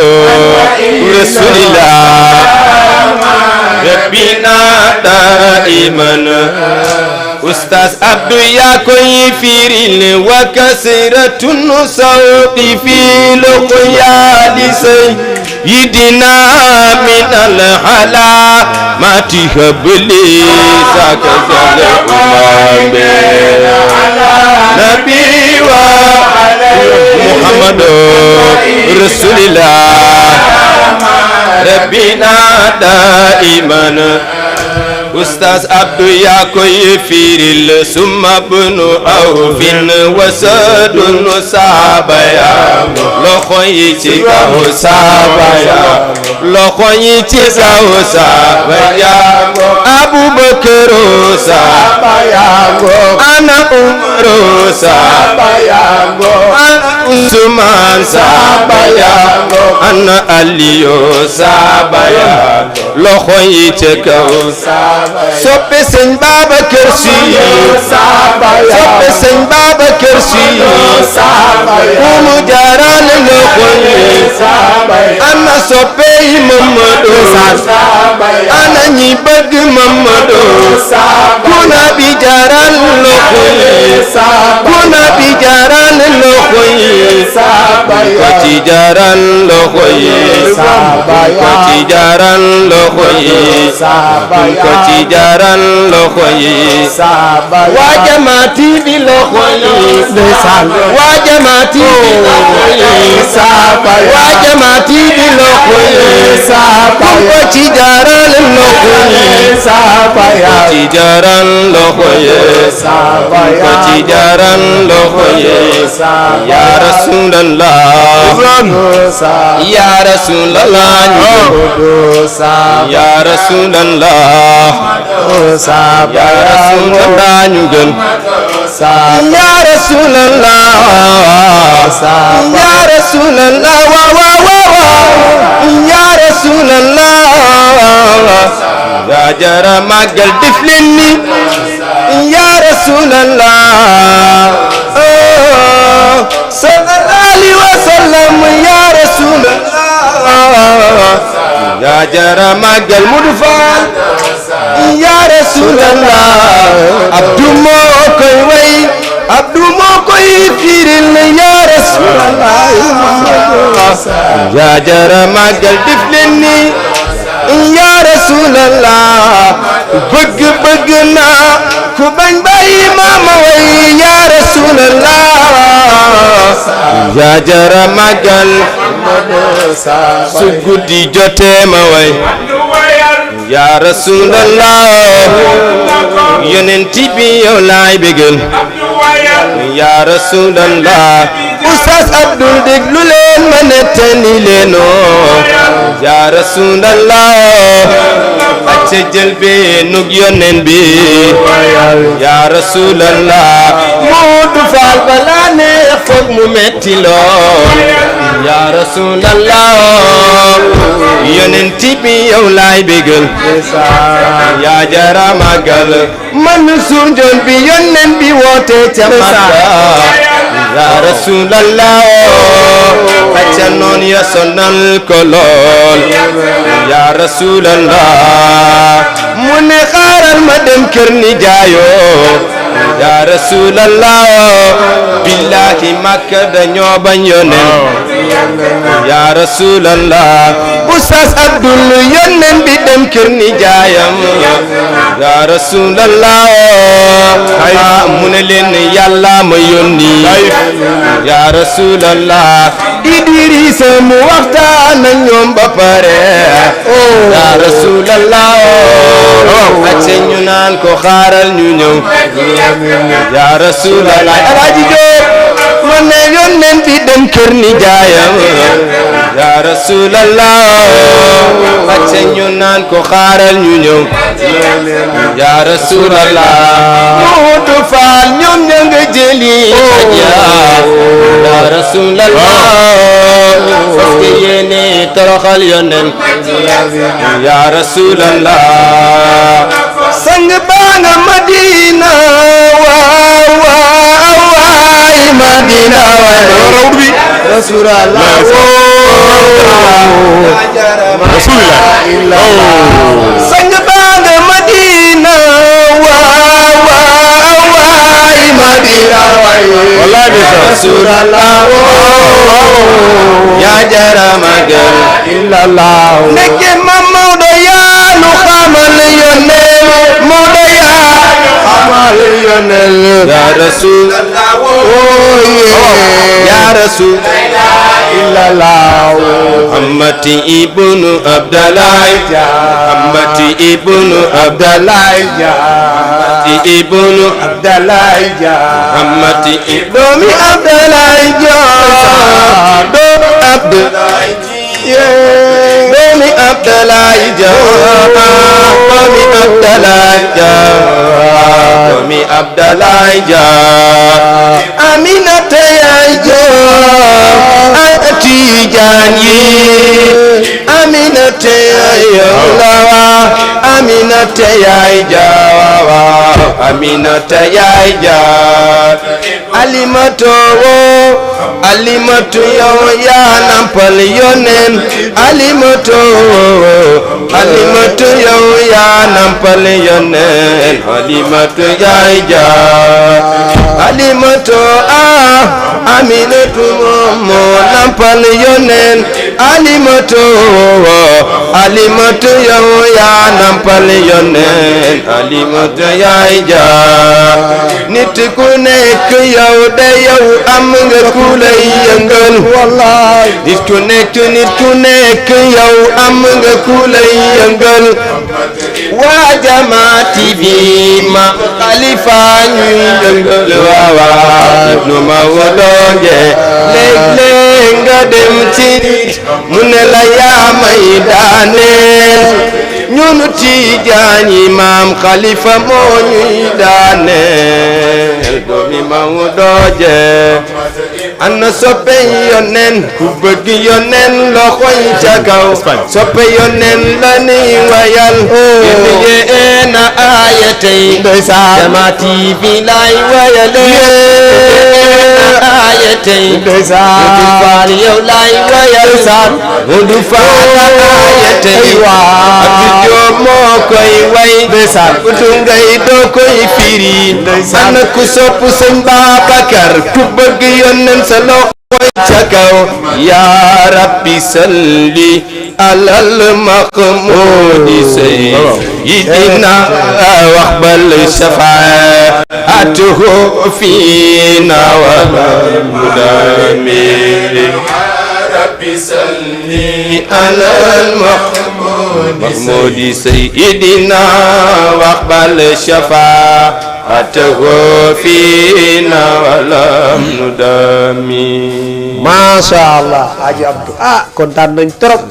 رسول الله ربنا دائما أستاذ عبد يا كيفير وكسرة الصوت في لقيا سيدنا من الحلامات هبلي ساك الأمام نبي محمد رسول الله ربنا دائما أستاذ عبد يا كيفير ثم ابن عوف وسد صابيا لخيتك صابيا لخيتك صابيا أبو بكر صابيا أنا عمر صابيا أنا عثمان صابيا أنا علي صابيا لخيتك soppe sëñ Babacar Sy soppe sëñ Babacar Sy ku mu jaaraan loxo yi ana soppe yi Mamadou ana ñi bëgg Mamadou ku nabi jaaraan loxo yi ku nabi jaaraan loxo yi ko ci jaaraan loxo yi ko ci jaaraan loxo yi ko ci jaaraan loxo yi waa jamaati bi loxo yi waa jamaati bi loxo yi waa jamaati bi loxo yi ko ci jaaraan loxo yi ko ci jaaraan loxo yi ko ci jaaraan loxo yi ya rasulallah ya rasulallah ya rasulallah ya rasulallah ñu gën ya rasulallah ya rasulallah wa wa wa ya rasulallah ya jara magal def leen ni ya rasulallah sallallahu alaihi wasallam ya rasulallah ya jara magal mudfal ya rasulallah abdu moo koy way abdu moo koy firil ya rasulallah ya jara magal def leen ni ya rasulallah bëgg bëgg naa ku bañ bàyyi maama way ya rasulallah ya jara magal su guddi jotee ma way ya rasulallah yonent bi yow laay bégal ya rasulallah Oustaz Abdou déglu leen ma nettali leenoo ya rasulallah acca jël bee nug yonent bi ya rasulallah Moodu Faal balaa neex foog mu metti lool ya rasulallah yonent bi yow laay bégal ya jara magal Mansuur Njoon bi yonent bi woote ca Makka ya rasulallah acca noon ya sonal ko lool ya rasulallah mu ne xaaral ma dem kër ni jaayoo ya rasulallah billahi Makka dañoo bañ yonent ya rasulallah Oustaz Abdul yonent bi dem kër ni jaayam ya rasulallah mu ne leen yàlla ma yónni ya rasulallah Idrissa mu waxtaan ak ñoom ba pare ya rasulallah ak seen ñu naan ko xaaral ñu ñëw ya rasulallah Alaaji Jóob ma ne yónneen bi dem kër ni jaayam ya rasulallah ak seen ñu naan ko xaaral ñu ñëw ya rasulallah Moodu Faal ñoom ña nga jëli ya rasulallah parce que yéene toroxal yónneen ya rasulallah sang baa nga Madina waay Madina waay rasulallah sang baa nga Madina waay Madina waay rasulallah ya jara magal illallah nekke Mam Maodo yaa nu xamal yónneen Maodo yaa xamal yónneen ya rasulallah ya rasul illallah Muhammad ibnu Abdallah Muhammad ibnu Abdallah ibnu Abdallah Muhammad ibnu Abdallah do Abdallah doomi Abdallah doomi Abdallah doomi Abdallah Aminata yaay Tijaan yi Aminata yaay lawa Aminata yaay Aminata yaay Alimatu yow yaa nampal yónneen Alimatu yow yaa nampal yónneen Alimatu yaay Alimatu Aminatu moo nampal yónneen Alimatu yow yaa nampal yónneen Alimatu yaay nit ku nekk yow de yow am nga ku lay yëngal wallaay nit ku nekk yow am nga ku lay yëngal waa Jamaa TV ma Khalifa ñuy yëngal waaw nu ma wodonge léeg-léeg nga dem ci mu ne la yaa may daaneel ñunu Tijaan yi Maam Khalifa moo ñuy daaneel doomi Maodo je ana soppe yónneen ku bëgg yónneen loxoy ca kaw soppe yónneen la ni wayal yéen a aayatay Jamaa TV lay wayale aayatay Modou Fall yow lay wayal Modou Fall aayatay Abdou Diop moo koy way utu ngay doo koy firi ana ku sopp Sëñ Babacar ku bëgg yónneen sa loxoy ca kaw yaa rabbi salli alal maqmudi sayyidina waqbal shafaatuhu fiina wa mudamiri rabbi salli alal maqmudi sayyidina waqbal shafaatuhu fiina wa mudamiri Masha Allah Haji Abdou kontaan nañ trop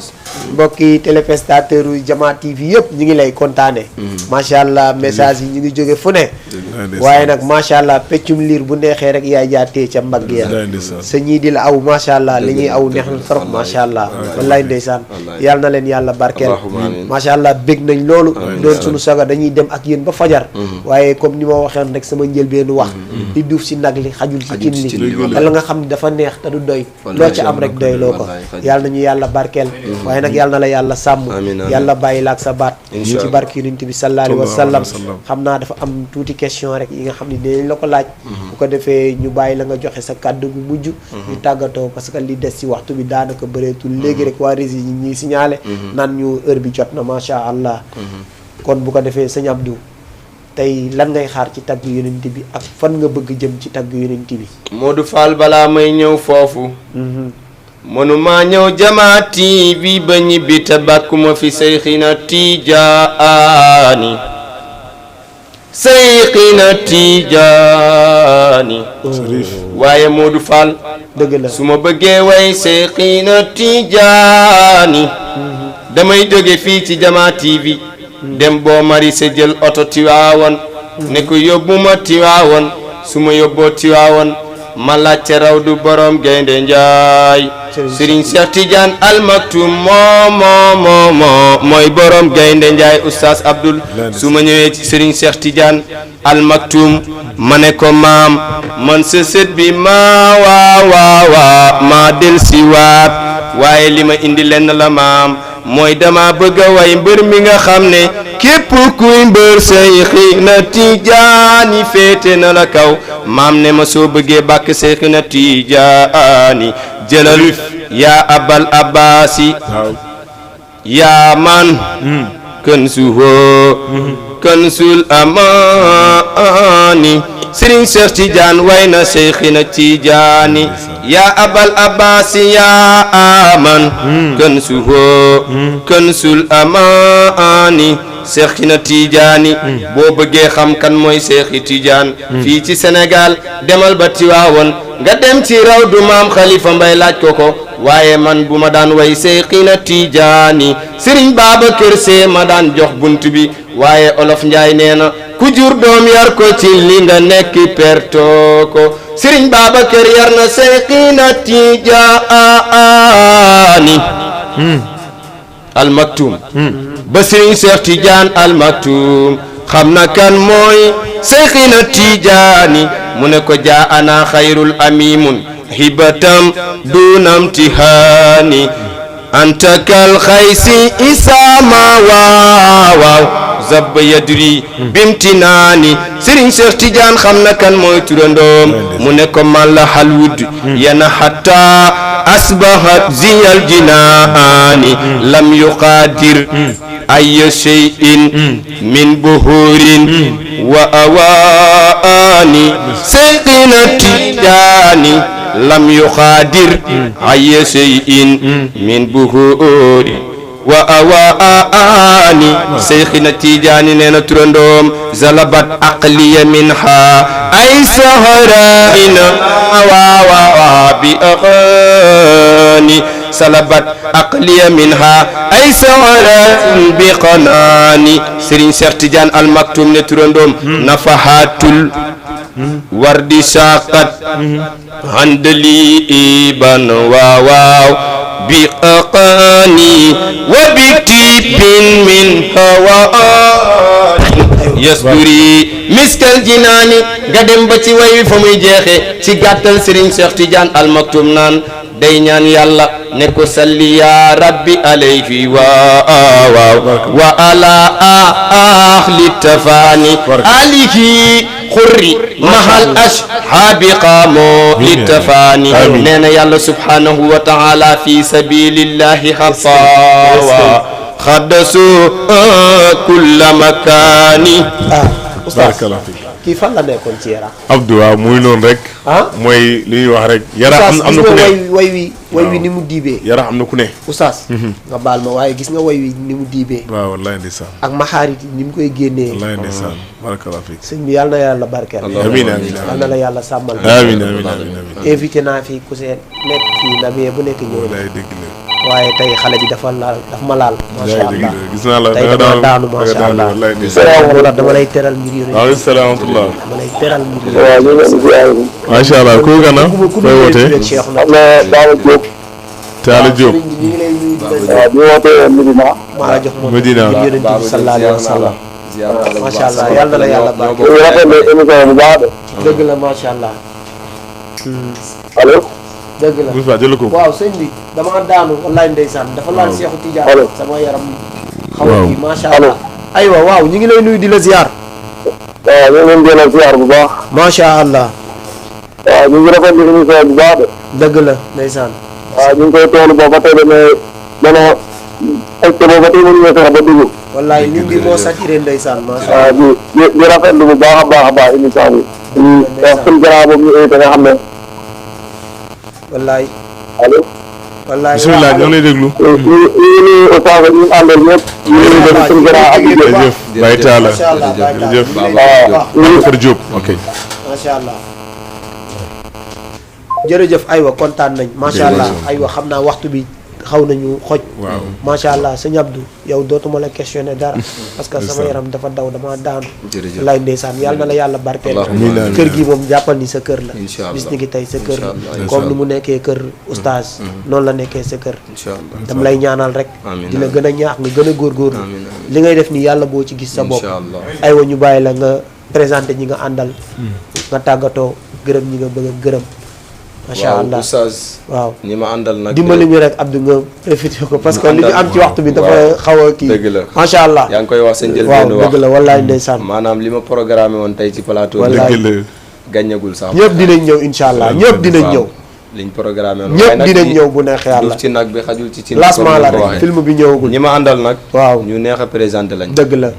mbokki téléspectateur yu Jamaa TV yëpp ñu ngi lay kontaane macha allah message yi ñu ngi jóge fu ne waaye nag macha allah peccum liir bu neexee rek yaay jaatee ca mbagg ya sa ñii di la aw macha allah li ñuy aw neex na trop macha allah wallaay ndeysaan yàlla na leen yàlla barkeel macha allah bég nañ loolu doon suñu saga dañuy dem ak yéen ba fajar waaye comme ni ma waxeen rek sama njëlbeenu wax di duuf si nag li xajul ci cin li wala nga xam ne dafa neex te du doy loo ca am rek doy loo ko yàlla nañu yàlla barkeel waaye nag yàlla na la yàlla sàmm yàlla bàyyi la ak sa baat ci barki Yonent bi sallallahu alayhi wa sallam xam naa dafa am tuuti question rek yi nga xam ne dinañ la ko laaj bu ko defee ñu bàyyi la nga joxe sa kàddu bu mujj ñu tàggatoo parce que li des ci waxtu bi daanaka bëreetul léegi rek waa rési yi ñuy signalé naan ñu heure bi jot na macha allah kon bu ko defee sëñ Abdou tey lan ngay xaar ci tagg yonent bi ak fan nga bëgg jëm ci tagg yonent bi. Modou Fall balaa may ñëw foofu mënuma ñëw Jamaa TV ba ñibbi te bàkkuma fi Seyxina Tijaani waaye Modou Fall dëgg la su ma bëggee way Seyxina Tijaani damay jóge fii ci Jamaa TV dem boo mari sa jël oto Tiwaawan ne ko yóbbu ma Tiwaawan su ma yóbboo Tiwaawan ma laajte rawdu borom gaynde njaay Serigne Cheikh Tidiane Al Maktoum mooy borom gaynde njaay oustaz Abdoul su ma ñëwee ci Serigne Cheikh Tidiane Al Maktoum ma ne ko maam man sa sët bi maa del si waat waaye li ma indi lenn la maam mooy dama bëgg a way mbër mi nga xam ne képp kuy mbër Seyxina Tijaani féete na la kaw maam ne ma soo bëggee bàkk Seyxina Tijaani jëlal yaa abal abbaasi yaa man kansul amaani Serigne Cheikh Tidiane way na Seyxina Tijaani yaa abal abbaasi yaa man kansul amaani Seyxina Tijaani boo bëggee xam kan mooy Seyxi Tijaan fii ci Sénégal demal ba Tiwaawoon nga dem ci rawdu maam Khalifa Mbay laaj ko waaye man bu ma daan way Seyxina Tijaani Serigne Babacar Sy ma daan jox bunt bi waaye olof Njaay nee na ku jur doom yar ko ci li nga nekk perto ko Serigne Babacar yar na Seyxina Tijaani Al Maktoum ba Serigne Cheikh Tidiane Al Maktoum xam na kan mooy Seyxina Tijaani mu ne ko jaa ana xayrul amimun hibatam dunam tihaani anta kal xaysi isama waaw zabba yadri bimtinaani Serigne Cheikh Tidiane xam na kan mooy turandoom mu ne ko malla halwud yana hatta asbahat ziyal jinaani lam yuqadir ay shay'in min buhurin wa awaani Seyxina Tijaani lam yuqadir ay shay'in min buhurin wa awaani Seyxina Tijaani nee na turandoom zalabat aqliya minha ay saharina bi aqani salabat aqliya minha ay saharina bi qanani Serigne Cheikh Tidiane Al Maktoum ne turandoom nafahatul wardi saqat handali iban waaw bi aqani wa bi tibin min hawaani yasduri miskal jinaani nga dem ba ci way wi fa muy jeexe ci gàttal Serigne Cheikh Tidiane Al Maktoum naan day ñaan yàlla ne ko salli ya rabbi alayhi wa ala ahli tafani alihi xurri mahal ashaabi qaamo littafaani nee na yàlla subhanahu wa taala fi sabilillahi xafawa xaddasu kulla makaani kii fan la nekkoon ci Yara. Abdou waaw muy noonu rek. mooy li ñuy wax rek. Yara am na ku ne way wi ni mu diibee. Yara am na ku ne. Oustaz. nga baal ma waaye gis nga way wi ni mu diibee. waaw wallaay ndeysaan. ak maxaarit ni mu koy génnee. wallaay ndeysaan barakallahu fiik. sëñ bi yàlla na yàlla barkeel. amiin amiin yàlla na la yàlla sàmmal. amiin amiin amiin. invité naa fi ku see nekk fii Nabie bu nekk ñëw. wallaay dëgg la. waaye tey xale bi dafa ma laal. macha allah gis naa la tey dama daanu macha allah. dama lay teral mbir yi. waaleykum salaam wa rahmatulah. dama lay teral mbir yi. macha allah kooku gën a. fooy wootee Talla Diop. waaw bi wootee Medina. maa la jox moom Medina yonent bi sallallahu alayhi wa sallam. macha allah yal na la yàlla baax. rafetlu émission bu baax de. dëgg la macha allah. allo. dëgg la Moussa jël ko. waaw sëñ bi dama daanu wallaay ndeysaan dafa laal Seexu Tijaan allo sama yaram xaw a kii macha allah. aywa waaw ñu ngi lay nuyu di la ziar. waaw ñu ngi leen di leen ziar bu baax. macha allah. waaw ñu ngi rafetlu émission bu baax de. dëgg la ndeysaan. waaw ñu ngi koy toolu boobu ba tey de mais maanaam est-ce que boobu ba tey mënuñu fexe ba dugg. wallaay ligne bi moo saturé ndeysaan macha waaw di rafetlu bu baax a baax émission bi wax suñu grand boobu ñu invité nga xam ne wallaay allo wallaay bisimilah ñoo ngi lay déglu. ñu nuyu Oustaz ñu àndal ñëpp ñu ngi def suñu grand ak jërëjëf Baye Talla macha allah jërëjëf waaw Babacar Diop ok. macha allah jërëjëf aywa kontaan nañ macha allah aywa xam naa waxtu bi xaw nañu xoj waaw macha allah sëñ Abdou yow dootuma la questionné dara parce que sama yaram dafa daw dama daanu jërëjëf lay ndeysaan yàlla na la yàlla barkeel Allahumma kër gi moom jàppal ni sa kër la Incha allah bis ni ki tey sa kër la Incha comme ni mu nekkee kër oustaz noonu la nekkee sa kër incha allah dama lay ñaanal rek amiin di la gën a ñaax nga gën a góorgóorlu amiin amiin li ngay def ni yàlla boo ci gis sa bopp incha allah aywa ñu bàyyi la nga présenté ñi nga àndal nga tàggatoo gërëm ñi nga bëgg a gërëm macha waaw allah oustaz waaw ñi ma àndal nag dimbali ñu rek Abdou nga profité ko parce que li ñu am ci waxtu bi dafa waaw. xaw a kii dëgg la macha allah yaa ngi koy wax sa waaw njëlbeenu wax dëgg la wallaay ndeysaan maanaam li ma programmé woon tey ci plateau bi Wallaay. dëgg la gàññagul sax ñëpp dinañ ñëw incha allah ñëpp dinañ ñëw liñ programmé woon ñëpp waaye nag dinañ lii ñëw bu neexee yàlla duuf ci nag bi xajul ci cin lancement la comme ni ko rek waxee. film bi ñëwagul ñi ma àndal nag waaw ñu neex a présenté lañ dëgg la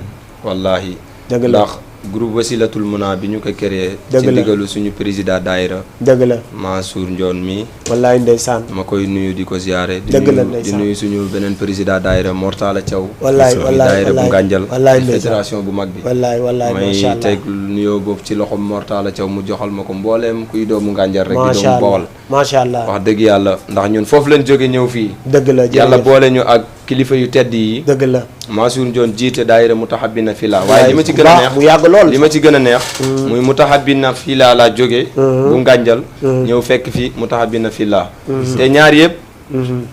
wallahi dëgg la ndax groupe wasilatul muna bi ñu ko créé Dëgg ci la. ndigalu suñu président daayira dëgg la Mansour Ndione mi wallaay ndeysaan ma koy nuyu di ko ziare di Dëgg la nuyu di ndeysaan. nuyu suñu beneen président daayira Mortala Thiaw wallaay di wallaay daayira bu Ngànjal wallaay di ndeysaan fédération bu mag bi wallaay wallaay may macha allah teg nuyoo boobu ci loxom Mortala Thiaw mu joxal ma ko mbooleem kuy doomu Ngànjal rek di macha doomu Bawol allah macha allah wax dëgg yàlla ndax ñun foofu leen jóge ñëw fii dëgg la yàlla jërëjëf boole ñu ak kilifa yu tedd yi dëgg la Mansour Ndione jiite daayira Mutahabbina Fillah waaye li ma ci gën a baax neex mu yàgg lool li ma ci gën a neex muy Mutahabbina Fillah laa jóge bu Ngànjal ñëw fekk fi Mutahabbina Fillah te ñaar yëpp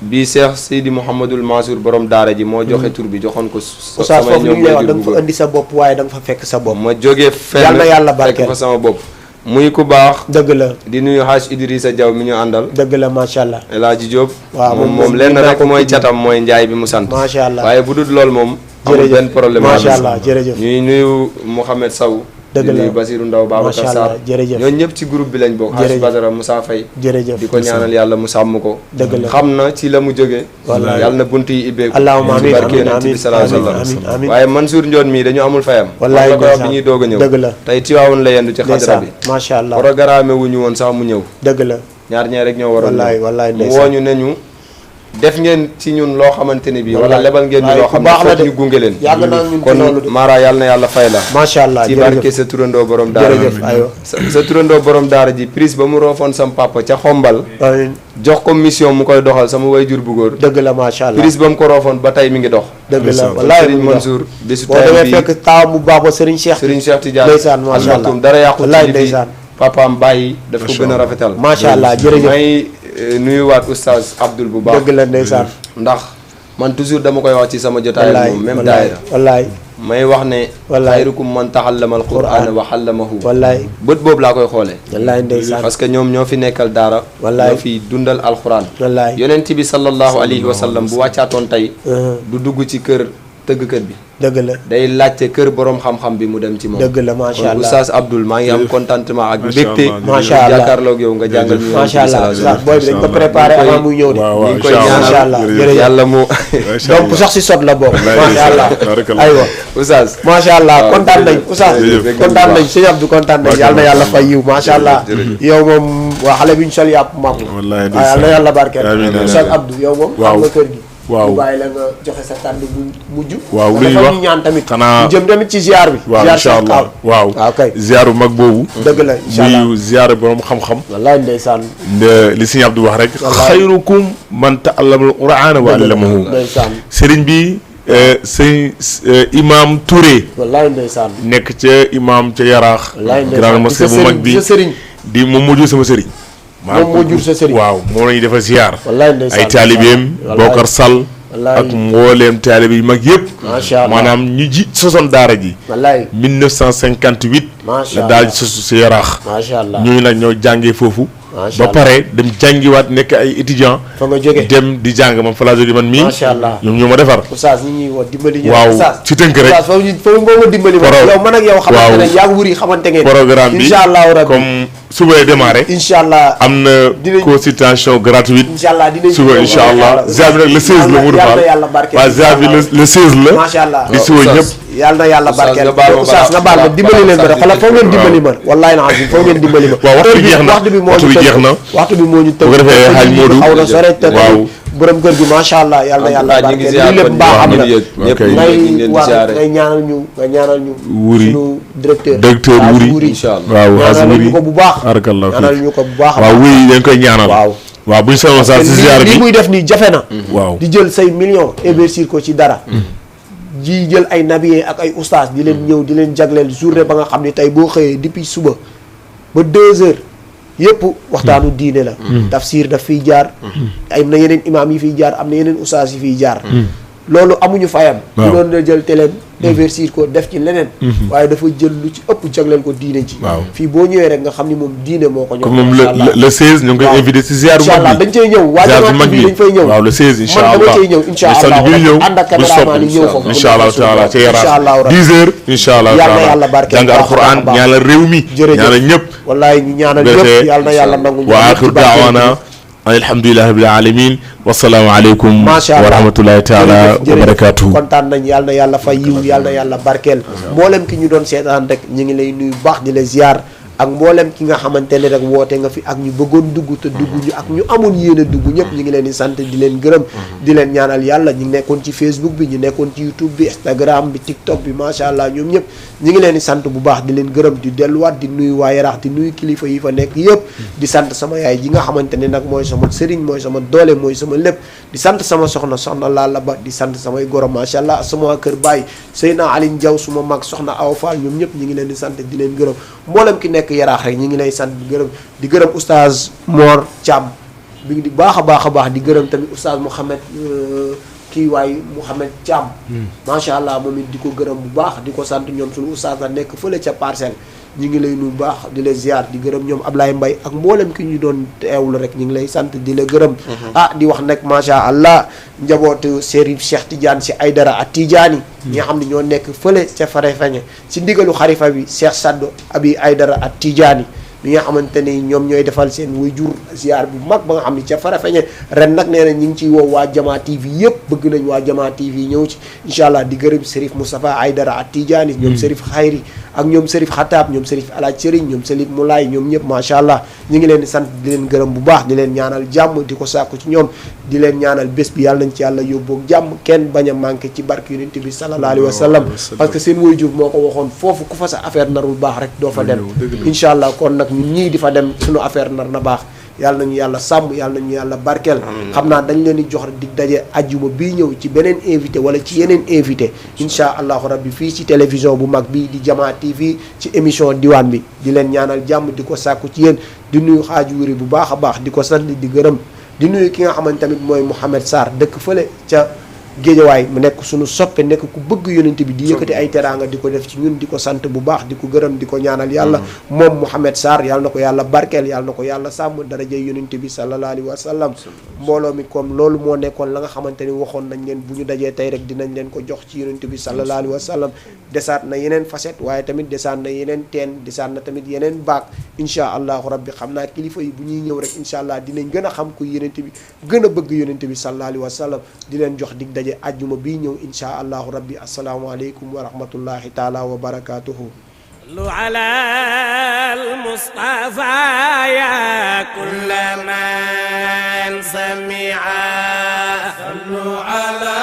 bii Cheikh Seydi Mouhamadul Mansour borom daara ji moo joxe tur bi joxoon ko oustaz samay foofu li ñoom ñu lay wax waajur da bu nga fa góor indi sa bopp waaye da nga fa fekk sa bopp ma jógee fenn Yal na yàlla fekk barkeel. fa sama bopp muy ku baax dëgg la di nuyu Hadj Idrissa Diaw mi ñu àndal dëgg la macha allah El Hadji Diop waaw moom lenn dinaa rek ko mooy tudd. catam mooy njaay bi mu sant macha allah waaye bu dul loolu moom amul jërëjëf benn problème macha allah jërëjëf ñuy nuyu Mouhamed Sow Dëgg di la. nuyu Basirou Ndaw macha Babacar allah Sarr jërëjëf ñooñu ñëpp ci groupe bi lañ bokk Hadj Jërëjëf. Badara Moussa Faye jërëjëf di ko ñaanal yàlla mu sàmm ko Dëgg la. xam na ci la mu jóge Wallaay. yàlla na bunt yi ibbeeku allahumma ci amiin barke amiin Yonent bi amiin sallallahu alayhi wa amiin sallam amiin waaye Mansour Ndione mii dañu amul fayam Wallaay la ko wax bi ndeysaan. ñuy doog a ñëw dëgg la tey Tiwaawoon la yendu ci xadra ndeysaan bi macha allah programme wuñu woon sax mu ñëw dëgg la ñaar ñee rek ñoo waroon wallaay ñëw. wallaay mu ndeysaan wooñu ne ñu def ngeen ci ñun loo xamante ne bii wala Wallaay. lebal ngeen ñu Wallaay, loo ku xam ne baax la foog de. ñu gunge leen yàgg naa ñun ci kon loolu de Mara yàlla na yàlla fay la macha allah ci barke jërëjëf sa turandoo borom daara jërëjëf aywa sa turandoo borom daara ji prise ba mu roofoon sam papa ca xombal amiin jox ko mission mu koy doxal sama way jur bu góor dëgg la macha allah prise ba mu ko roofoon ba tey mi ngi dox dëgg la ndeysaan. wallaay Serigne mu ngi dox. Mansour bésu boo tey demee bi fekk taw bu baax ba Serigne Cheikh Serigne Cheikh Tidiane ndeysaan macha allah Almaktoum dara yàqu wallaay ci li fi ndeysaan papaam bàyyi daf ko gën a rafetal macha allah jërëjëf may nuyuwaat oustaz Abdoul bu baax dëgg la ndeysaan ndax man toujours dama koy wax ci sama jotaay ak wallaay moom même wallaay daayira wallaay may wax ne Wallaay. xayrukum man taxallama alqur'ana wa xallamahu wallaay bët boobu laa koy xoolee wallaay ndeysaan parce que ñoom ñoo fi nekkal daara Wallaay. ñoo fi dundal alquran wallaay yonent bi sallallahu alayhi wa sallam bu wàccaatoon tey Uh-huh. du dugg ci kër tëggkat bi dëgg la day laajte kër borom xam-xam bi mu dem ci moom dëgg la macha kon allah oustaz Abdoul maa ngi am contentement ak Macha mbégte Allah. Macha Allah. jàkkaarloog yow nga jàngal ñu macha allah yonent bi sallallahu alayhi wa sallam. booy bi dañ ko préparé Ñu koy- avant muy ñëw de waaw ñu waaw ngi koy incha ñaanal. macha allah jërëjëf. jërëjëf yàlla mu Macha donc Allah. sax si sot la bokk Wallaay macha allah barakallah. aywa oustaz macha allah waaw, kontaan nañ jërëjëf. oustaz Jërëjëf. kontaan nañ sëñ Abdou kontaan nañ yàlla na yàlla fay yiw macha allah Jërëjëf. yow moom waa xale bi ñu sol yàpp mag Wallaay waaw yàlla na yàlla barkeel Amiin, amiin, oustaz amiin. Abdou yow moom Waaw. xam nga kër gi Waaw. ñu bàyyi la nga joxe sa kàddu bu mujj Waaw, nga lu ñuy defal wax ñu ñaan tamit xanaa- ñu jëm tamit ci ziar bi waaw ziar incha Cheikh allah Aw. waaw waaw kay ziyaaru mag boobu dëgg la incha allah muy ziyaara borom xam-xam wallaay ndeysaan li Sëñ Abdou wax rek Wallaay. xayrukum man ta'allama al-qur'ana wa allamahu ndeysaan sëriñ bi sëñ imam Touré wallaay ndeysaan nekk ca imam ca yaraax wallaay grande ndeysaan mosquée bu mag bi sa sëriñ di moom moo jur sama sëriñ moom moo jur sa sëriñ waaw moom la ñuy defal ziyaar wallaay ndeysaan ay taalibeem wallaay. Bokar Sall wallaay ak mbooleem taalibe yu mag yëpp macha allah maanaam ñu ji sosoon daara ji wallaay 1958 macha la allah daal di sosu si yaraax macha allah ñooñu nag ñoo jàngee foofu macha ba allah pare dem jàngiwaat nekk ay étudiant fa nga jóge dem di jàng man fa laa jóge man mii macha allah ñoom ñoo ma defar oustaz ñi ñuy woo dimbali ñu waaw oustaz ci tënk rek oustaz foofu foofu moo ma dimbali ma Pro- yow man ak yow xamante ne waaw. yaa ngi wuri xamante ngeen programme bi incha allahu rabbi comme suba démarré. incha allah am na consultation gratuite. incha allah dinañ suba incha allah ziar bi nag le 16 la Modou Fall. yàlla barkeel waaw ziar bi le 16 la. macha allah di suba ñëpp. yàlla na yàlla barkeel oustaz nga baal ma dimbali leen ma rek xoolal foog ngeen dimbali ma wallaahi na azim foog ngeen dimbali ma. waaw waxtu bi jeex na waxtu bi jeex na. waxtu bi moo ñu tënk. bu ko defee xaaj Modou xaw na sore te waaw. borom kër gi macha allah yàlla na yàlla barkeel lii lépp mbaax am na ngay ñaanal ñu nga ñaanal ñu Wuri suñu directeur Wuri inchallah waaw ñaanal ñu ko bu baax barakallah ñaanal ñu ko bu baax waaw Wuri dañ koy ñaanal waaw buñ sama sa si ziar bi lii muy def nii jafe na waaw di jël say millions investir ko ci dara ji jël ay nabiye ak ay oustaz di leen ñëw di leen jagleel journée ba nga xam ne tey boo xëyee depuis suba ba 2 heures yëpp waxtaanu diine la tafsir daf fiy jaar am na yeneen imaam yi fiy jaar am na yeneen oustaz yi fiy jaar loolu amuñu fayam ñu doon na jël téléem investir ko def ci leneen waaye dafa jël lu ci ëpp jagleel ko diine ci fii boo ñëwee rek nga xam ni moom diine moo ko ñëw comme moom le 16 ñu ngi koy invité si ziar bu mag bi inchallah dañ cay ñëw waa jamaat bi dañ fay ñëw waaw le 16 inchallah man dama cay ñëw inchallah bi ñëw ànd ak caméraman yi ñëw foofu inchallah taala ca Yaraax 10 heures inchallah yàlla na yàlla barkeel jàng alquran ñaanal réew mi ñaanal ñëpp wallaay ñu ñaanal ñëpp yàlla na yàlla nangu wa axiru daawana alhamdulillahi rabbil alamin wasalaamu aleykum wa rahmatullahi taala wa barakatuhu kontaan nañ yàlla na yàlla fay yiw yàlla na yàlla barkeel mboolem ki ñu doon seetaan rek ñu ngi lay nuyu baax di la ziar ak mboolem ki nga xamante ne rek woote nga fi ak ñu bëggoon dugg te dugg ñu ak ñu amoon yéene dugg ñëpp ñu ngi leen di sant di leen gërëm di leen ñaanal yàlla ñu nekkoon ci Facebook bi ñu nekkoon ci YouTube bi Instagram bi TikTok bi macha allah ñoom ñëpp ñu ngi leen di sant bu baax di leen gërëm di delluwaat di nuyu waa Yaraax di nuyu kilifa yi fa nekk yëpp di sant sama yaay ji nga xamante ne nag mooy sama sëriñ mooy sama doole mooy sama lépp di sant sama soxna Lalla Ba di sant samay goro macha allah sama kër baay Seyna Aline Diaw suma mag soxna Awa Fall ñoom ñëpp ñu ngi leen di sant di leen gërëm mboolem ki nekk Yaraax rek ñu ngi lay sant di gërëm oustaz Mor Thiam bi di baax a baax di gërëm tamit oustaz Mouhamed Mouhamed Thiam macha allah moom it di ko gërëm bu baax di ko sant ñoom suñu oustaz la nekk fële ca Parcelles ñu ngi lay nuyu baax di la ziar di gërëm ñoom Ablaye Mbaye ak mboolem ki ñu doon teewlu rek ñu ngi lay sant di la gërëm di wax nag macha allah njabootu Serigne Cheikh Tidiane si Aydara ak Tidiane ñi nga xam ne ñoo nekk fële ca Farefeñe si ndigalu xarifa bi Cheikh Saddo Abi Aydara ak Tidiane mi nga xamante ni ñoom ñooy defal seen waajur ziar bu mag ba nga xam ne ca Farafeñe ren nag nee na ñu ngi ciy woo waa Jama TV yëpp bëgg nañ waa Jama TV ñëw ci incha allah di gërëm Serif Moustapha Aydara ak Tidiane ñoom Serif Xayri ak ñoom Serif Xataab ñoom Serif Alaaj Sëriñ ñoom Serif Moulay ñoom ñëpp macha allah ñu ngi leen di sant di leen gërëm bu baax di leen ñaanal jàmm di ko sàkku ci ñoom di leen ñaanal bés bi yàlla nañ ci yàlla yóbboog jàmm kenn bañ a manqué ci barke yonent bi sallallahu alayhi wa sallam parce que seen waajur moo ko waxoon foofu ku fa sa affaire narul baax rek doo fa dem incha allah kon nag ñun ñii di fa dem suñu affaire nar na baax yàlla nañu yàlla sàmm yàlla nañu yàlla barkeel xam naa dañ leen di jox dig daje ajjuma bii ñëw ci beneen invité wala ci yeneen invité insha allahu rabbi fii ci télévision bu mag bii di Jama TV ci émission diwaan bi di leen ñaanal jàmm di ko sàkku ci yéen di nuyu xaaju wuri bu baax a baax di ko sant di gërëm di nuyu ki nga xamante tamit mooy Mouhamed Sarr dëkk fële ca Géejawaay mu nekk suñu soppe nekk ku bëgg yonent bi di yëkkati ay teraanga di ko def ci ñun di ko sant bu baax di ko gërëm di ko ñaanal yàlla moom Mouhamed Sarr yàlla na ko yàlla barkeel yàlla na ko yàlla sàmm darajay yonent bi sallallahu alayhi wa sallam mbooloo mi comme loolu moo nekkoon la nga xamante ni waxoon nañ leen bu ñu dajee tey rek dinañ leen ko jox ci yonent bi sallallahu alayhi wa sallam desaat na yeneen facette waaye tamit desaat na yeneen teen desaat na tamit yeneen baak insha allahu rabbi xam naa kilifa yi bu ñuy ñëw rek insha allah dinañ gën a xam ku yonent bi gën a bëgg yonent bi sallallahu alayhi wa sallam di leen jox dig daje ajjuma bii ñëw insha allahu rabbi assalaamu aleykum wa rahmatullahi taala wa barakatuhu صلوا على المصطفى يا كل من سمع صلوا على